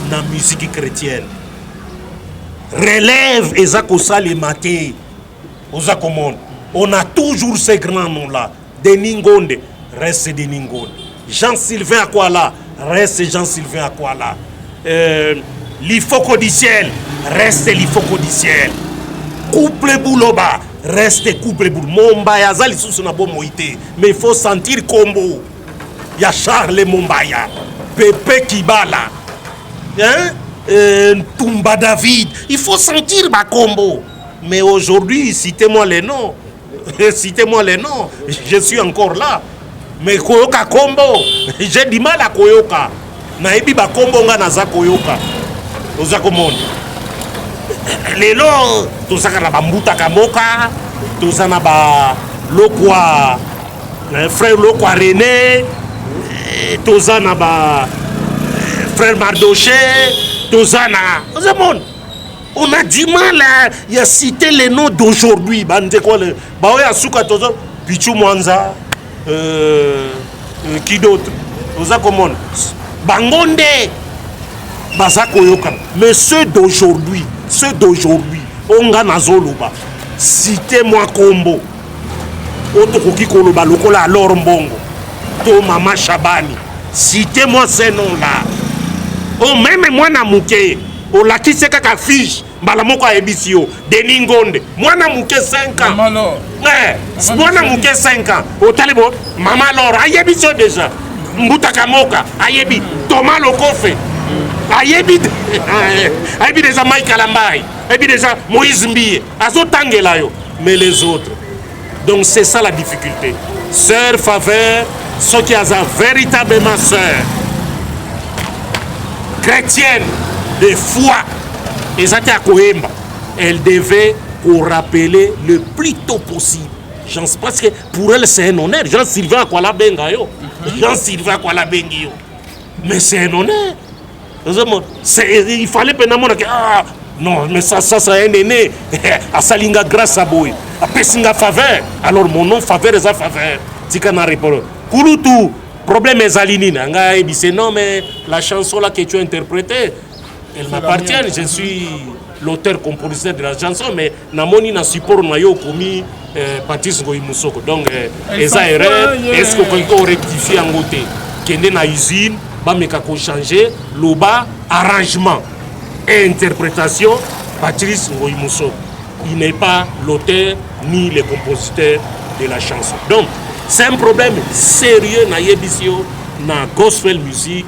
A: na musique chrétienne. Relève eza kosalema te. Oza komona. On a toujours ces grands noms là. Denis Ngonde reste Denis Ngonde. Jean-Sylvain Akwala reste Jean-Sylvain Akwala. Lifoko du ciel reste Lifoko du ciel. Couple Bouloba reste couple Bouloba. Mombaya aza lisusu na bomoi te, mais il faut sentir kombo ya Charles Mombaya, Pepe Kibala, hein? Ntumba David, il faut sentir bakombo. Mais aujourd'hui, citez-moi les noms. Citez-moi les noms. Je suis encore là. Mais koyoka kombo, j'ai du mal à koyoka. Nayebi bakombo nga naza koyoka. Oza komona. Lelo tozaka na bambuta kamoka, toza na ba lokwa frère lokwa René, toza na ba frère Mardoché, toza na ozomona. On a du mal à ya citer les noms d'aujourd'hui. Bandeko le baoya suka tozo Pichu Mwanza, qui d'autre? Oza komona. Bango nde baza koyoka. Mais ceux d'aujourd'hui, onga nazoloba. Citez-moi kombo. Otokoki koloba lokola alors Mbongo. To Mama Shabani. Citez-moi ces noms-là. Oh, même mwana muke, olakisi kaka fiche, mbala moko ayebisi yo, Denis Ngonde, mwana muke 5 ans.
B: Mama Laure.
A: Mwana muke 5 ans. Otali bo, Mama Laure, ayebisi yo déjà. Mbuta Kamoka, ayebi. Thomas Lokofe, ayebi. Ayebi déjà Mike Alambai, ayebi déjà Moïse Mbiye, azotangela yo. Mais les autres. Donc c'est ça la difficulté. Sœur Faveur, ce qui a véritablement sœur chrétienne de foi, elle devait vous rappeler le plus tôt possible. Je pense que pour elle c'est un honneur. Jean-Sylvain Akwala benga yo. Jean-Sylvain Akwala bengi yo. Mais c'est un honneur. Il fallait maintenant que ah non, mais ça c'est un aîné. Asalinga grâce à boy. Apesinga faveur. Alors mon nom faveur est faveur. Tika na répondre. Kulutu, problème ezali nini? Nga yebise non mais la chanson là que tu as interprétée, elle m'appartient. Je suis l'auteur compositeur de la chanson, mais namoni na support na yo komi Patrice Ngoyi Musoko. Donc eza erreur. Est-ce que quelqu'un rectifie yango te? Kende na usine, ba meka ko changer loba arrangement et interprétation Patrice Ngoyi Musoko. Il n'est pas l'auteur ni le compositeur de la chanson. Donc, c'est un problème sérieux na yebisio na gospel music.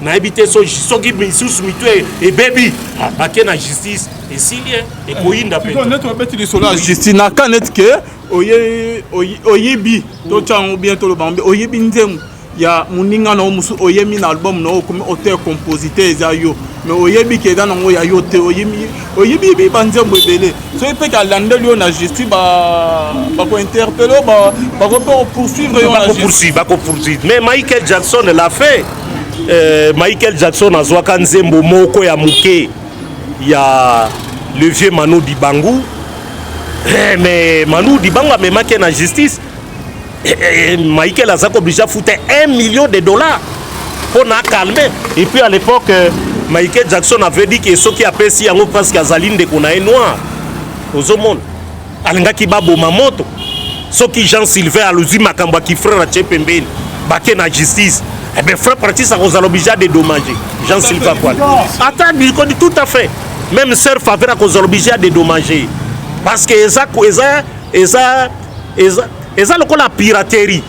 A: Na yebite so soki misusu mitu e baby bake na justice esilie e koyinda pe.
B: Net obeti lisolo ya justice na ka net ke oye oyebi to tyango bien to lobambe oyebi nzembo ya muninga na musu oyemi na album na okomi auteur compositeur eza yo mais oyebi ke eza nango ya yo te oyebi oyebi bi banzembo ebele soki mpe kalandeli yo na justice bakointerpele bako mpe poursuivre yo na
A: justice bakopoursuivre. Mais Michael Jackson l'a fait. Michael Jackson azwaka nzembo moko ya moke ya le vieux Manu Dibangu. Mais Manu Dibangu amemaki na justice. Michael azaki obligé à foutre $1 million pour na calmer. Et puis à l'époque, Michael Jackson avait dit que ceux qui apprécient yango parce qu'azali ndeko na ye noir. Ozomona. Alingaki baboma moto. Soki Jean-Sylvain alozwi makambo ya kifrère atie pembeni, bake na justice. Eh bien, frère Patrice akozala obligé à dédommager Jean-Sylvain Akwala. Attends, il dit tout à fait. Même sœur Faveur akozala obligé à dédommager. Parce que eza eza eza eza eza lokola piraterie.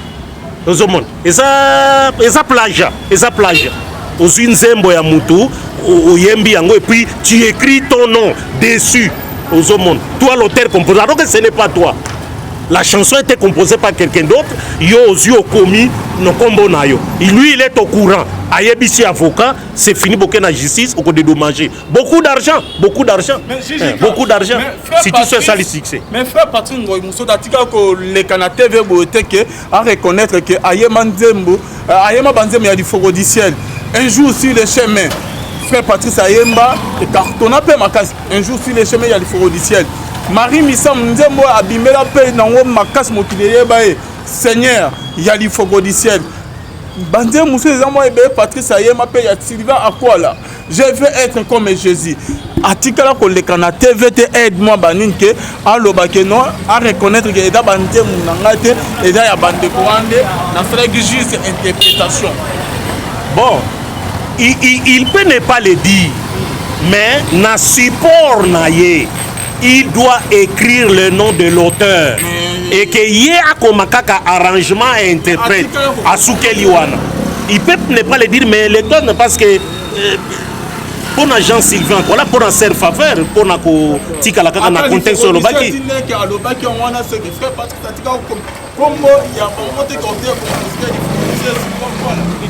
A: Ozomona. Eza eza plagiat, eza plagiat. Ozwi nzembo ya mutu, oyembi yango et puis tu écris ton nom dessus. Ozomona. Toi l'auteur compositeur, alors que ce n'est pas toi. La chanson était composée par quelqu'un d'autre. Yo ozwi okomi no kombo na yo. Lui il est au courant. Ayebisi avocat, c'est fini boke na justice, oko dédommager. Beaucoup d'argent, beaucoup d'argent. Beaucoup d'argent. Si tu sais ça le succès.
B: Mais frère Patrick Ngoy Musota atika ko leka na TV boye ke a reconnaître que ayema nzembo, ayema banzembo ya Lifoko du ciel. Un jour sur le chemin, frère Patrice ayemba et cartonna pe makasi. Un jour sur le chemin ya Lifoko du ciel. Marie Misamu nzembo abimela pe nango makasi mokili eyeba ye. Seigneur ya Lifoko du ciel. Banzembo mosusu eza mwa ebele Patrice ayema mpe ya Sylvain Akwala. Je veux être comme Jésus. Atikala koleka na TV te aide moi banini ke aloba ke non a reconnaître ke eza banzembo na ngai te eza ya bandeko wana nde nasalaki juste interprétation.
A: Bon, il peut ne pas le dire, mais na support na ye il doit écrire le nom de l'auteur et que ye akoma kaka arrangement et interprète asukeli wana. Il peut ne pas le dire, mais l'auteur, parce que mpona Jean Sylvain voilà, mpona ser faveur, mpona kotikala kaka na contexte oyo olobaki.
B: Alobaki yango wana, c'est que frère Patrick atika kombo ya bango te auteur compositeur.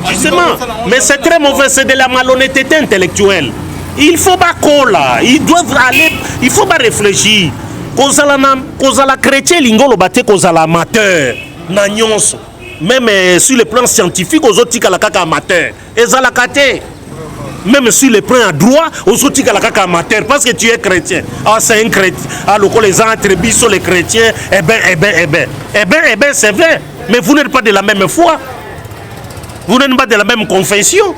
A: Justement, mais c'est très mauvais, c'est de la malhonnêteté intellectuelle. Il faut bakola, ils doivent aller, il faut pas réfléchir. Kozala na kozala chrétien elingi oloba te kozala amateur na nyonso. Même sur le plan scientifique ozotikala kaka amateur, ezalaka te. Même sur le plan à droit ozotikala kaka amateur parce que tu es chrétien. Ah, c'est un chrétien, ah, lokola eza entre biso les chrétiens, eh ben eh ben eh ben eh ben eh ben, c'est vrai, mais vous n'êtes pas de la même foi, vous n'êtes pas de la même confession.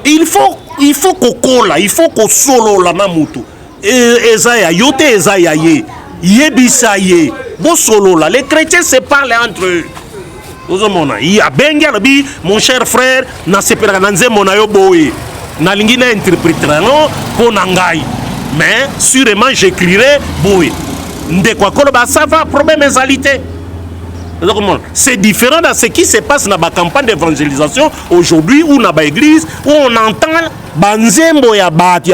A: Il faut kokola, il faut kosolola na mutu. Eza ya yo te, eza ya ye, yebisa ye, bosolola. Les chrétiens se parlent entre eux. Ozomona abengi, alobi: "Mon cher frère, nasepelaka na nzembo na yo boye, nalingi na interpréter yango mpo na ngai, mais sûrement j'écrirai boye." Ndeko akoloba: "Ça va, problème ezali te." C'est différent dans ce qui se passe dans la campagne d'évangélisation aujourd'hui ou dans l'église où on entend banzembo ya bato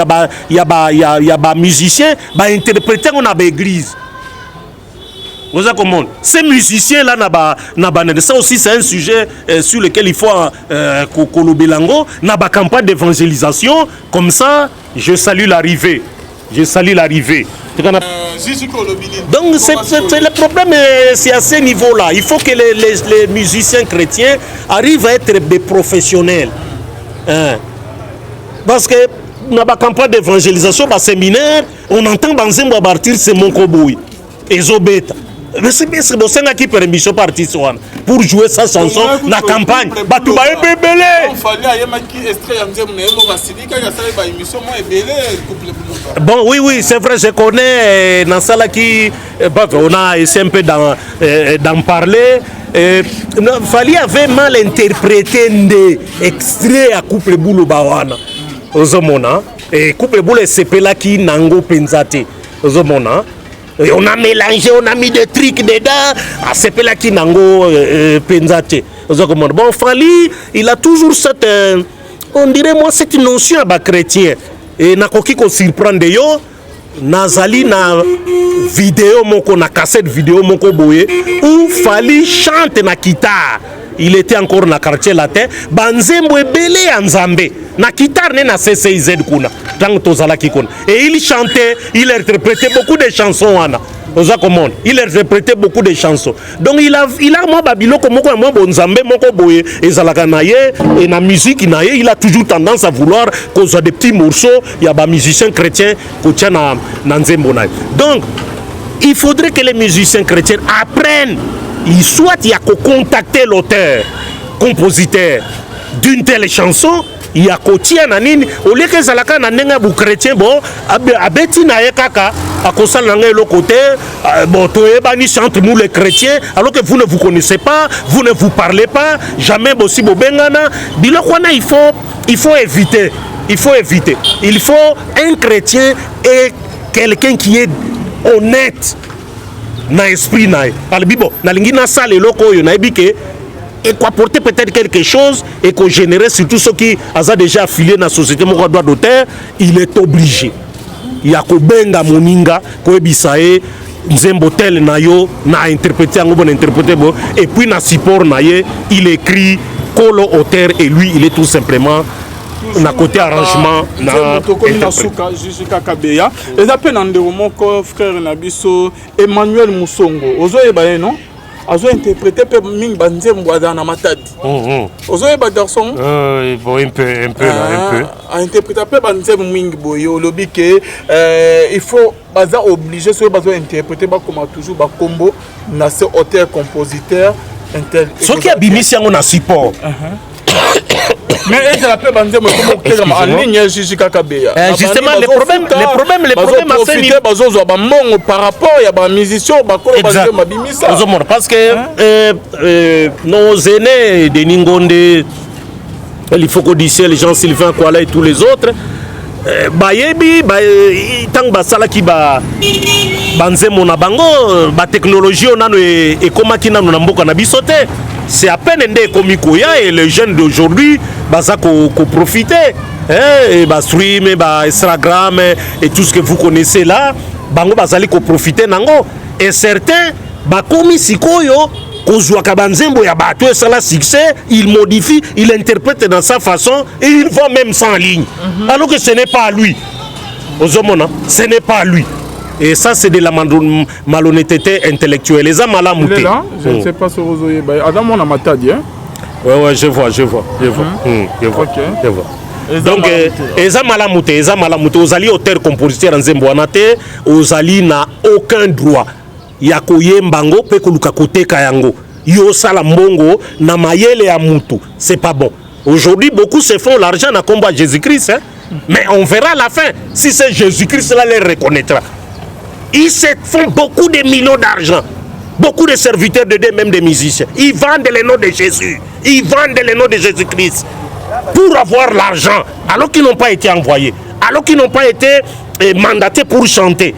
A: ya ba musicien bainterpréter yango na baéglise. Oza komona ces musiciens là na ba, ça aussi c'est un sujet sur lequel il faut kolobela yango na ba campagne d'évangélisation. Comme ça, je salue l'arrivée, je salue l'arrivée. Donc c'est le problème, c'est à ce niveau-là. Il faut que les musiciens chrétiens arrivent à être des professionnels. Hein? Parce que dans la campagne d'évangélisation, dans séminaire, on entend banzembo ya artiste moko boye ezobeta. Bosengaki permission par artiste wana pour jouer sa chanson na campagne, bato bayebi ebele.
B: Fally ayemaki extrait ya nzembo na ye moko, asilikaki, asali baémission mwa ebele couple.
A: Bon, oui, c'est vrai, je connais nasalaki, on a essayé un peu d'en parler. Fally avait mal interprété nde extrait ya couple Buloba wana. Ozomona e couple Bula esepelaki nango mpenza te. Ozomona, et on a mélangé, on a mis des trucs dedans, asepelaki nango mpenza te. Ozokomona, bon, Fally, il a toujours cette on dirait moi cette notion ya bachrétien. E nakoki kosurprendre yo, nazali na video moko, na cassette video moko boye où Fally chante na guitare. Il était encore na Quartier Latin, banzembo ebele ya Nzambe na guitare ne na CCIZ kuna ntango tozalaki kuna, et il chantait, il interprétait beaucoup de chansons wana. Oza komona, il interprétait beaucoup de chansons. Donc il a mwa babiloko moko ya mwa bonzambe moko boye ezalaka na ye. Et na musique na ye, il a toujours tendance à vouloir kozwa des petits morceaux ya bamusiciens chrétiens kotia na nzembo na ye. Donc il faudrait que les musiciens chrétiens apprennent soit ya kocontacter l'auteur compositeur d'une telle chanson, ya kotia na nini, olieke ezalaka na ndenge ya bochrétien. Bon, abeti na ye kaka, akosala na ngai eloko te. Bon, toyebani entre nous les chrétiens, alors que vous ne vous connaissez pas, vous ne vous parlez pas, jamais bosi bobengana. Biloko wana, il faut éviter, il faut éviter. Il faut un chrétien et quelqu'un qui est honnête na esprit na ye. Alobi: "Bon, nalingi nasala eloko oyo, nayebi ke ekoapporter peut-être quelque chose, ekogénérer." Surtout soki aza déjà affilié na société moko ya droit d'auteur, il est obligé ya kobenga moninga, koyebisa ye: "Nzembo tel na yo na interprété yango bo, na interprété bo." Et puis na support na ye, il écrit kolo auteur et lui, il est tout simplement na côté arrangement na
B: Tokomi na suka. Juge kaka beya eza mpe na ndeko moko, frère na biso Emmanuel Musongo, ozoyeba ye, non? Azo interpréter pe mingi banzembo, azala na Matadi. Ozoyeba garçon?
A: Bon, un peu, un peu là, un peu.
B: Ainterpréter mpe banzembo mingi boye. Olobi ke il faut baza obligé, soki bazo interpréter, bakoma toujours bakombo na se, auteur compositeur intel.
A: Soki abimisi yango na support.
B: Mais ezala mpe banzembo ekoma kotekama en ligne, Jiji kaka beya.
A: Justement, le problème
B: profite, bazozwa bambongo par rapport ya bamusicien bakolo banzembo babimisa.
A: Ozomona, parce que nos aînés, Denis Ngonde, Lifoko du Ciel, Jean-Sylvain Kwala et tous les autres, bayebi ntango basalaki banzembo na bango, batechnologie oyo nano ekomaki nano na mboka na biso te. C'est à peine nde ekomi koya et les jeunes d'aujourd'hui baza koprofiter, hein, bastream, ba Instagram et tout ce que vous connaissez là. Bango bazali koprofiter nango et certains bakomi sikoyo kozwaka banzembo ya bato esala succès, il modifie, il interprète dans sa façon et il vend même ça en ligne, alors que ce n'est pas à lui. Ozomona, ce n'est pas à lui et ça, c'est de la malhonnêteté intellectuelle, eza malamu te.
B: Je ne sais pas si ozoyeba, aza mwana Matadi, hein?
A: Ouais, je vois, je vois, je vois. Je vois. Je vois. Donc eza malamu te, eza malamu te. Ozali auteur compositeur ya nzembo wana te, ozali na aucun droit ya koyemba yango mpe koluka koteka yango, yo osala mbongo na mayele ya mutu. C'est pas bon. Aujourd'hui, beaucoup se font l'argent na kombo ya Jésus-Christ, hein? Mais on verra à la fin si c'est Jésus-Christ là les reconnaîtra. Ils se font beaucoup de millions d'argent. Beaucoup de serviteurs de Dieu, même des musiciens, ils vendent le nom de Jésus, ils vendent le nom de Jésus-Christ pour avoir l'argent, alors qu'ils n'ont pas été envoyés, alors qu'ils n'ont pas été mandatés pour chanter.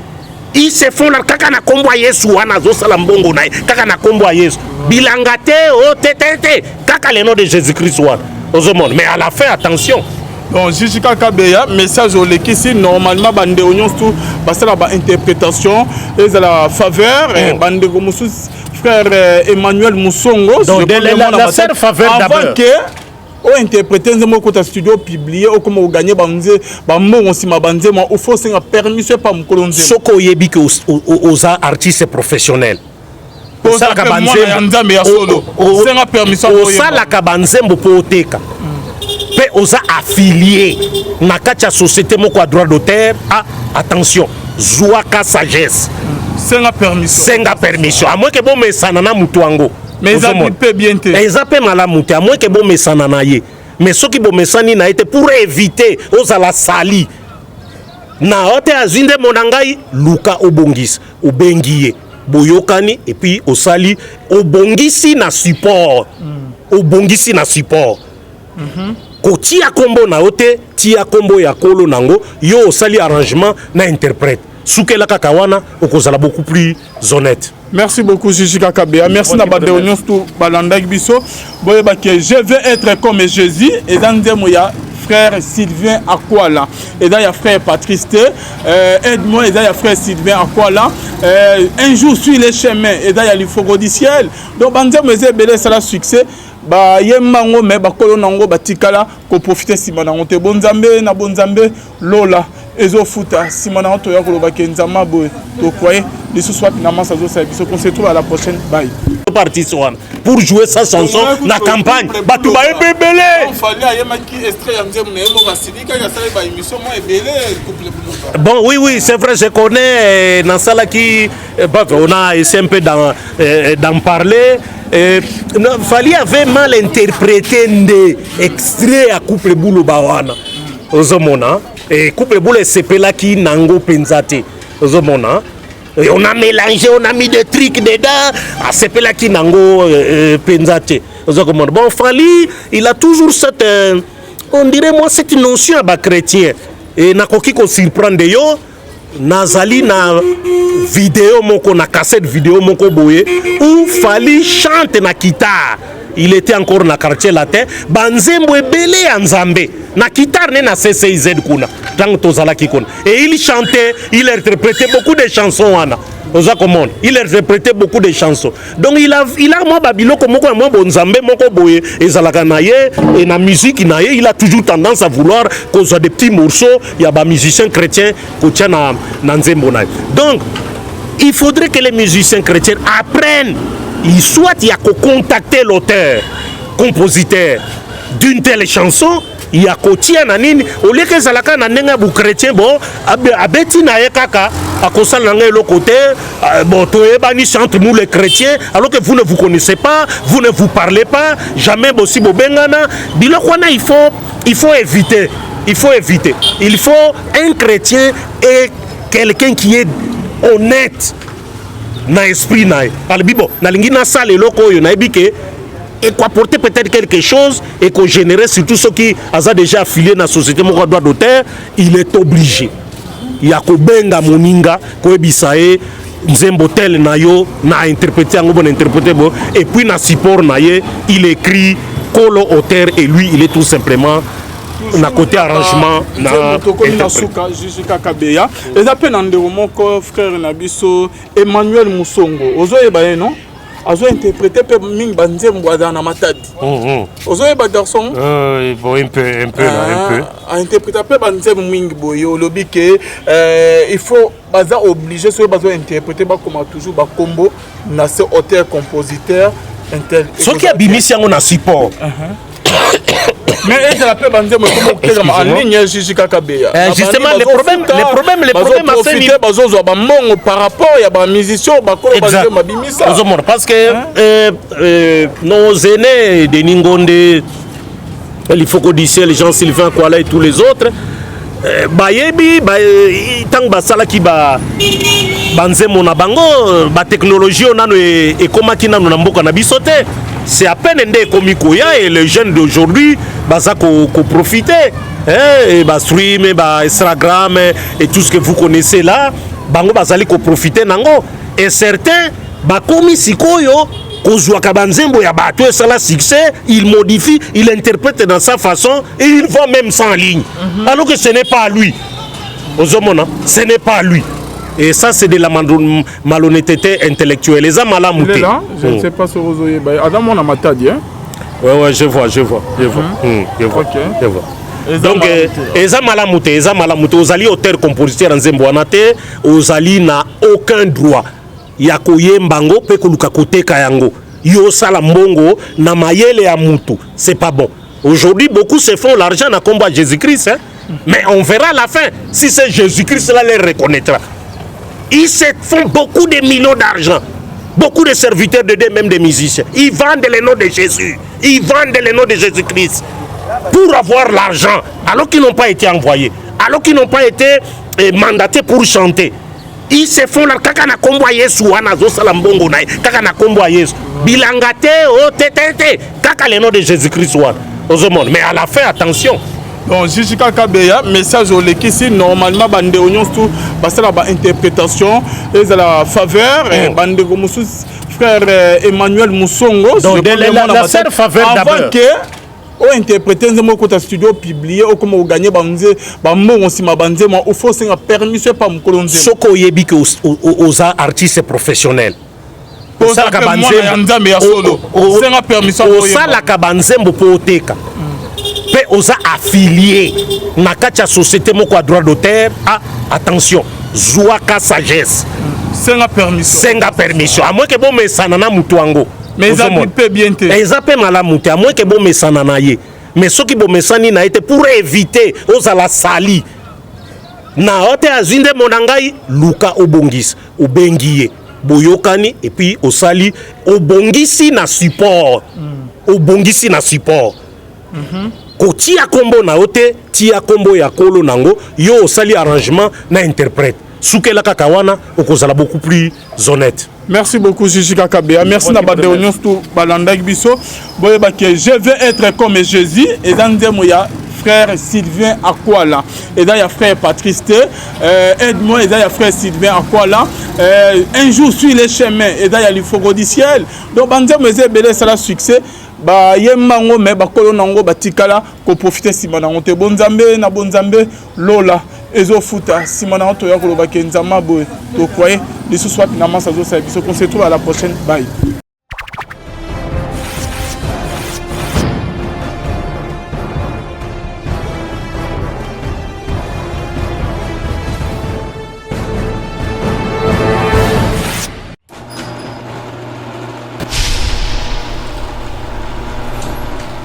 A: Ils se font là kaka na kombo ya Yesu wana, azosala mbongo na ye kaka na kombo ya Yesu, bilanga te, o te te te, kaka le nom de Jésus-Christ wana, ozomona. Mais à la fin, attention.
B: Donc Jiji kaka beya message olekisi. Normalement, bandeko nyonso tu basala bainterprétation, ezala faveur, bandeko mosusu, frère Emmanuel Musongo.
A: Donc, la sœur Faveur
B: avant que ointerpréter nzembo, okota studio, publier, okoma oganye bambongo nsima banzembo, ofo osenga permission epa mokolo nzembo.
A: Soki oyebi ke oza artiste professionnel,
B: osalaka banzembo ya solo, osenga permission.
A: Osalaka banzembo mpo oteka mpe oza affilié na kati ya société moko ya droit d'auteur, ah, attention, zwaka sagesse.
B: Senga permission.
A: Senga permission, à moins ke bomesana na motu yango.
B: Mais eza mpe bien te.
A: Eza mpe malamu te, à moins ke bomesana na ye. Mais soki bomesani na ye te, pour éviter ozala sali na o te, azwi nde mona ngai, luka obongisa, obengi ye, boyokani, et puis osali, obongisi na support, obongisi na support. Kotia nkombo na yo te, tia nkombo ya kolo nango. Yo osali arrangement na interprète, sukela kaka wana, okozala beaucoup plus honnête.
B: Merci beaucoup, Gigi Kakabea. Merci na bandeko nyonso tu balandaki biso. Boyebaki, "Je vais être comme Jésus" eza nzembo ya frère Sylvain Akwala, eza ya frère Patrice te. "Aide-moi" eza ya frère Sylvain Akwala. "Un jour sur les chemins" eza ya Lifoko du Ciel. Donc banzembo eza ebele esala succès, bayemba yango, me bakolo nango batikala koprofiter nsima nango te. Bonzambe na bonzambe, lola ezofuta nsima nango. Toya kolobaki nzambe boye, tokwaye lisusu wapi na masa azosala biso. Qu'on se retrouve à la prochaine, bye.
A: Parti wana pour jouer sa chanson na campagne, bato bayeba ebele.
B: Fally ayemaki extrait ya nzembo na ye moko, asilikaki, asali baémission mwa ebele, couple Buluba.
A: Bon, oui, c'est vrai, je connais nasalaki, on a essayé un peu d'en parler. Non, Fally avait mal interprété nde extrait ya couple Buluba wana, ozomona, e couple Bulu esepelaki nango mpenza te, ozomona. Et on a mélangé, on a mis des trucs dedans, asepelaki nango mpenza te, ozokomona. Bon, Fally, il a toujours cette on dirait moi, cette notion ya bachrétien. E nakoki kosurprendre yo, nazali na video moko, na cassette video moko boye où Fally chante na guitare. Il était encore na Quartier Latin, banzembo ebele ya Nzambe na guitare ne na CCIZ kuna, ntango tozalaki kuna, et il chantait, il interprétait beaucoup de chansons wana, oza komona, il interprétait beaucoup de chansons. Donc il a mwa babiloko moko ya mwa bonzambe moko boye ezalaka na ye. Et na musique na ye, il a toujours tendance à vouloir kozwa des petits morceaux ya bamusiciens chrétiens, kotia na nzembo na ye. Donc il faudrait que les musiciens chrétiens apprennent. Soit ya kocontacter l'auteur compositeur d'une telle chanson, ya kotia na nini, olieke ezalaka na ndenge ya bochrétien. Bon, abeti na ye kaka, akosala na ngai eloko te. Bon, toyebani, chante nous les chrétiens, alors que vous ne vous connaissez pas, vous ne vous parlez pas, jamais bosi bobengana. Biloko wana, il faut éviter, il faut éviter. Il faut un chrétien et quelqu'un qui est honnête na esprit na ye. Alobi: bon, nalingi nasala eloko oyo, nayebi ke ekoapporter peut-être quelque chose, ekogénérer, surtout soki aza déjà affilié na société moko ya droit d'auteur, il est obligé ya kobenga moninga, koyebisa ye: nzembo tel na yo, na interprété yango bo, na interprété bo. Et puis na support na ye, il écrit kolo auteur et lui, il est tout simplement na côté arrangement na
B: Tokomi na suka. Juge kaka beya, eza mpe na ndeko moko, frère na biso Emmanuel Musongo, ozoyeba ye, non? Azointerpréter mpe mingi banzembo, azala na Matadi. Ozoyeba garçon?
A: Bon, un peu, un peu, là, un peu.
B: Ainterpréter mpe banzembo mingi boye. Olobi ke il faut baza obligé, soki bazointerpréter, bakoma toujours bakombo na se, auteur compositeur intel.
A: Soki abimisi yango na support.
B: Mais ezala mpe banzembo ekoma kotekama en ligne, juge kaka beya.
A: Justement, le problème
B: bazoprofite, bazozwa bambongo par rapport ya bamusicien bakolo banzembo babimisa.
A: Ozomona, parce que nos aînés, Denis Ngonde, Lifoko du ciel, Jean-Sylvain Kwala et tous les autres, bayebi ntango basalaki banzembo na bango, batechnologie oyo nano ekomaki nano na mboka na biso te. C'est à peine nde ekomi koya et les jeunes d'aujourd'hui baza koprofiter, hein, bastream, ba Instagram et tout ce que vous connaissez là. Bango bazali koprofiter nango et certains bakomi sikoyo kozwaka banzembo ya bato esala succès, il modifie, il interprète dans sa façon et il vend même ça en ligne, alors que ce n'est pas à lui. Ozomona, ce n'est pas à lui et ça, c'est de la malhonnêteté intellectuelle, eza malamu te.
B: Je ne sais pas soki ozoyeba, aza mwana Matadi, hein?
A: Ouais, je vois, je vois, je vois. Je vois. Je vois. Donc eza malamu te, eza malamu te. Ozali auteur compositeur ya nzembo wana te, ozali na aucun droit ya koyemba yango mpe koluka koteka yango, yo osala mbongo na mayele ya mutu. C'est pas bon. Aujourd'hui, beaucoup se font l'argent na kombo ya Jésus-Christ, hein? Mais on verra la fin si c'est Jésus-Christ là les reconnaîtra. Ils se font beaucoup de millions d'argent. Beaucoup de serviteurs de Dieu, même des musiciens, ils vendent le nom de Jésus, ils vendent le nom de Jésus-Christ pour avoir l'argent, alors qu'ils n'ont pas été envoyés, alors qu'ils n'ont pas été mandatés pour chanter. Ils se font la kaka na kombo ya Yesu wana, azosala mbongo na ye kaka na kombo ya Yesu, bilanga te, o te te te, kaka le nom de Jésus-Christ wana, ozomona. Mais à la fin, attention.
B: Bon, juge kaka beya, message olekisi. Normalement, bandeko nyonso tu basala bainterprétation, ezala faveur. Bandeko mosusu, frère Emmanuel Musongo.
A: Donc, la seule faveur
B: d'abord que ointerpréter nzembo, okota studio, publier, okoma oganye bambongo nsima banzembo, ofo osenga permission epa mokolo nzembo.
A: Soki oyebi ke oza artiste professionnel,
B: osalaka banzembo Nzambe ya solo, senga permission.
A: Osalaka banzembo mpo oteka mpe oza affilié na kati ya société moko ya droit d'auteur, ah, attention, zwaka sagesse.
B: Senga permission.
A: Senga permission, à moins ke bomesana na motu yango.
B: Mais eza mpe bien te.
A: Eza mpe malamu te, à moins ke bomesana na ye. Mais soki bomesani na ye te, pour éviter ozala sali na o te, azwi nde mona ngai, luka obongisa, obengi ye, boyokani, et puis osali, obongisi na support. Obongisi na support. Kotia nkombo na yo te, tia nkombo ya kolo nango. Yo osali arrangement na interprète, sukela kaka wana, okozala beaucoup plus honnête.
B: Merci beaucoup, Gigi Kakabea. Merci na bandeko nyonso tu balandaki biso. Boyebaki: "Je vais être comme Jésus" eza nzembo ya frère Sylvain Akwala, eza ya frère Patrice te. "Aide-moi" eza ya frère Sylvain Akwala. "Un jour sur les chemins" eza ya Lifoko du ciel. Donc banzembo eza ebele, esala succès, bayemba yango, me bakolo nango batikala koprofiter nsima nango te. Bonzambe na bonzambe, lola ezofuta nsima nango. Toya kolobaki Nzambe boye, tokwaye lisusu wapi na masa azosala biso. Qu'on se trouve à la prochaine, bye.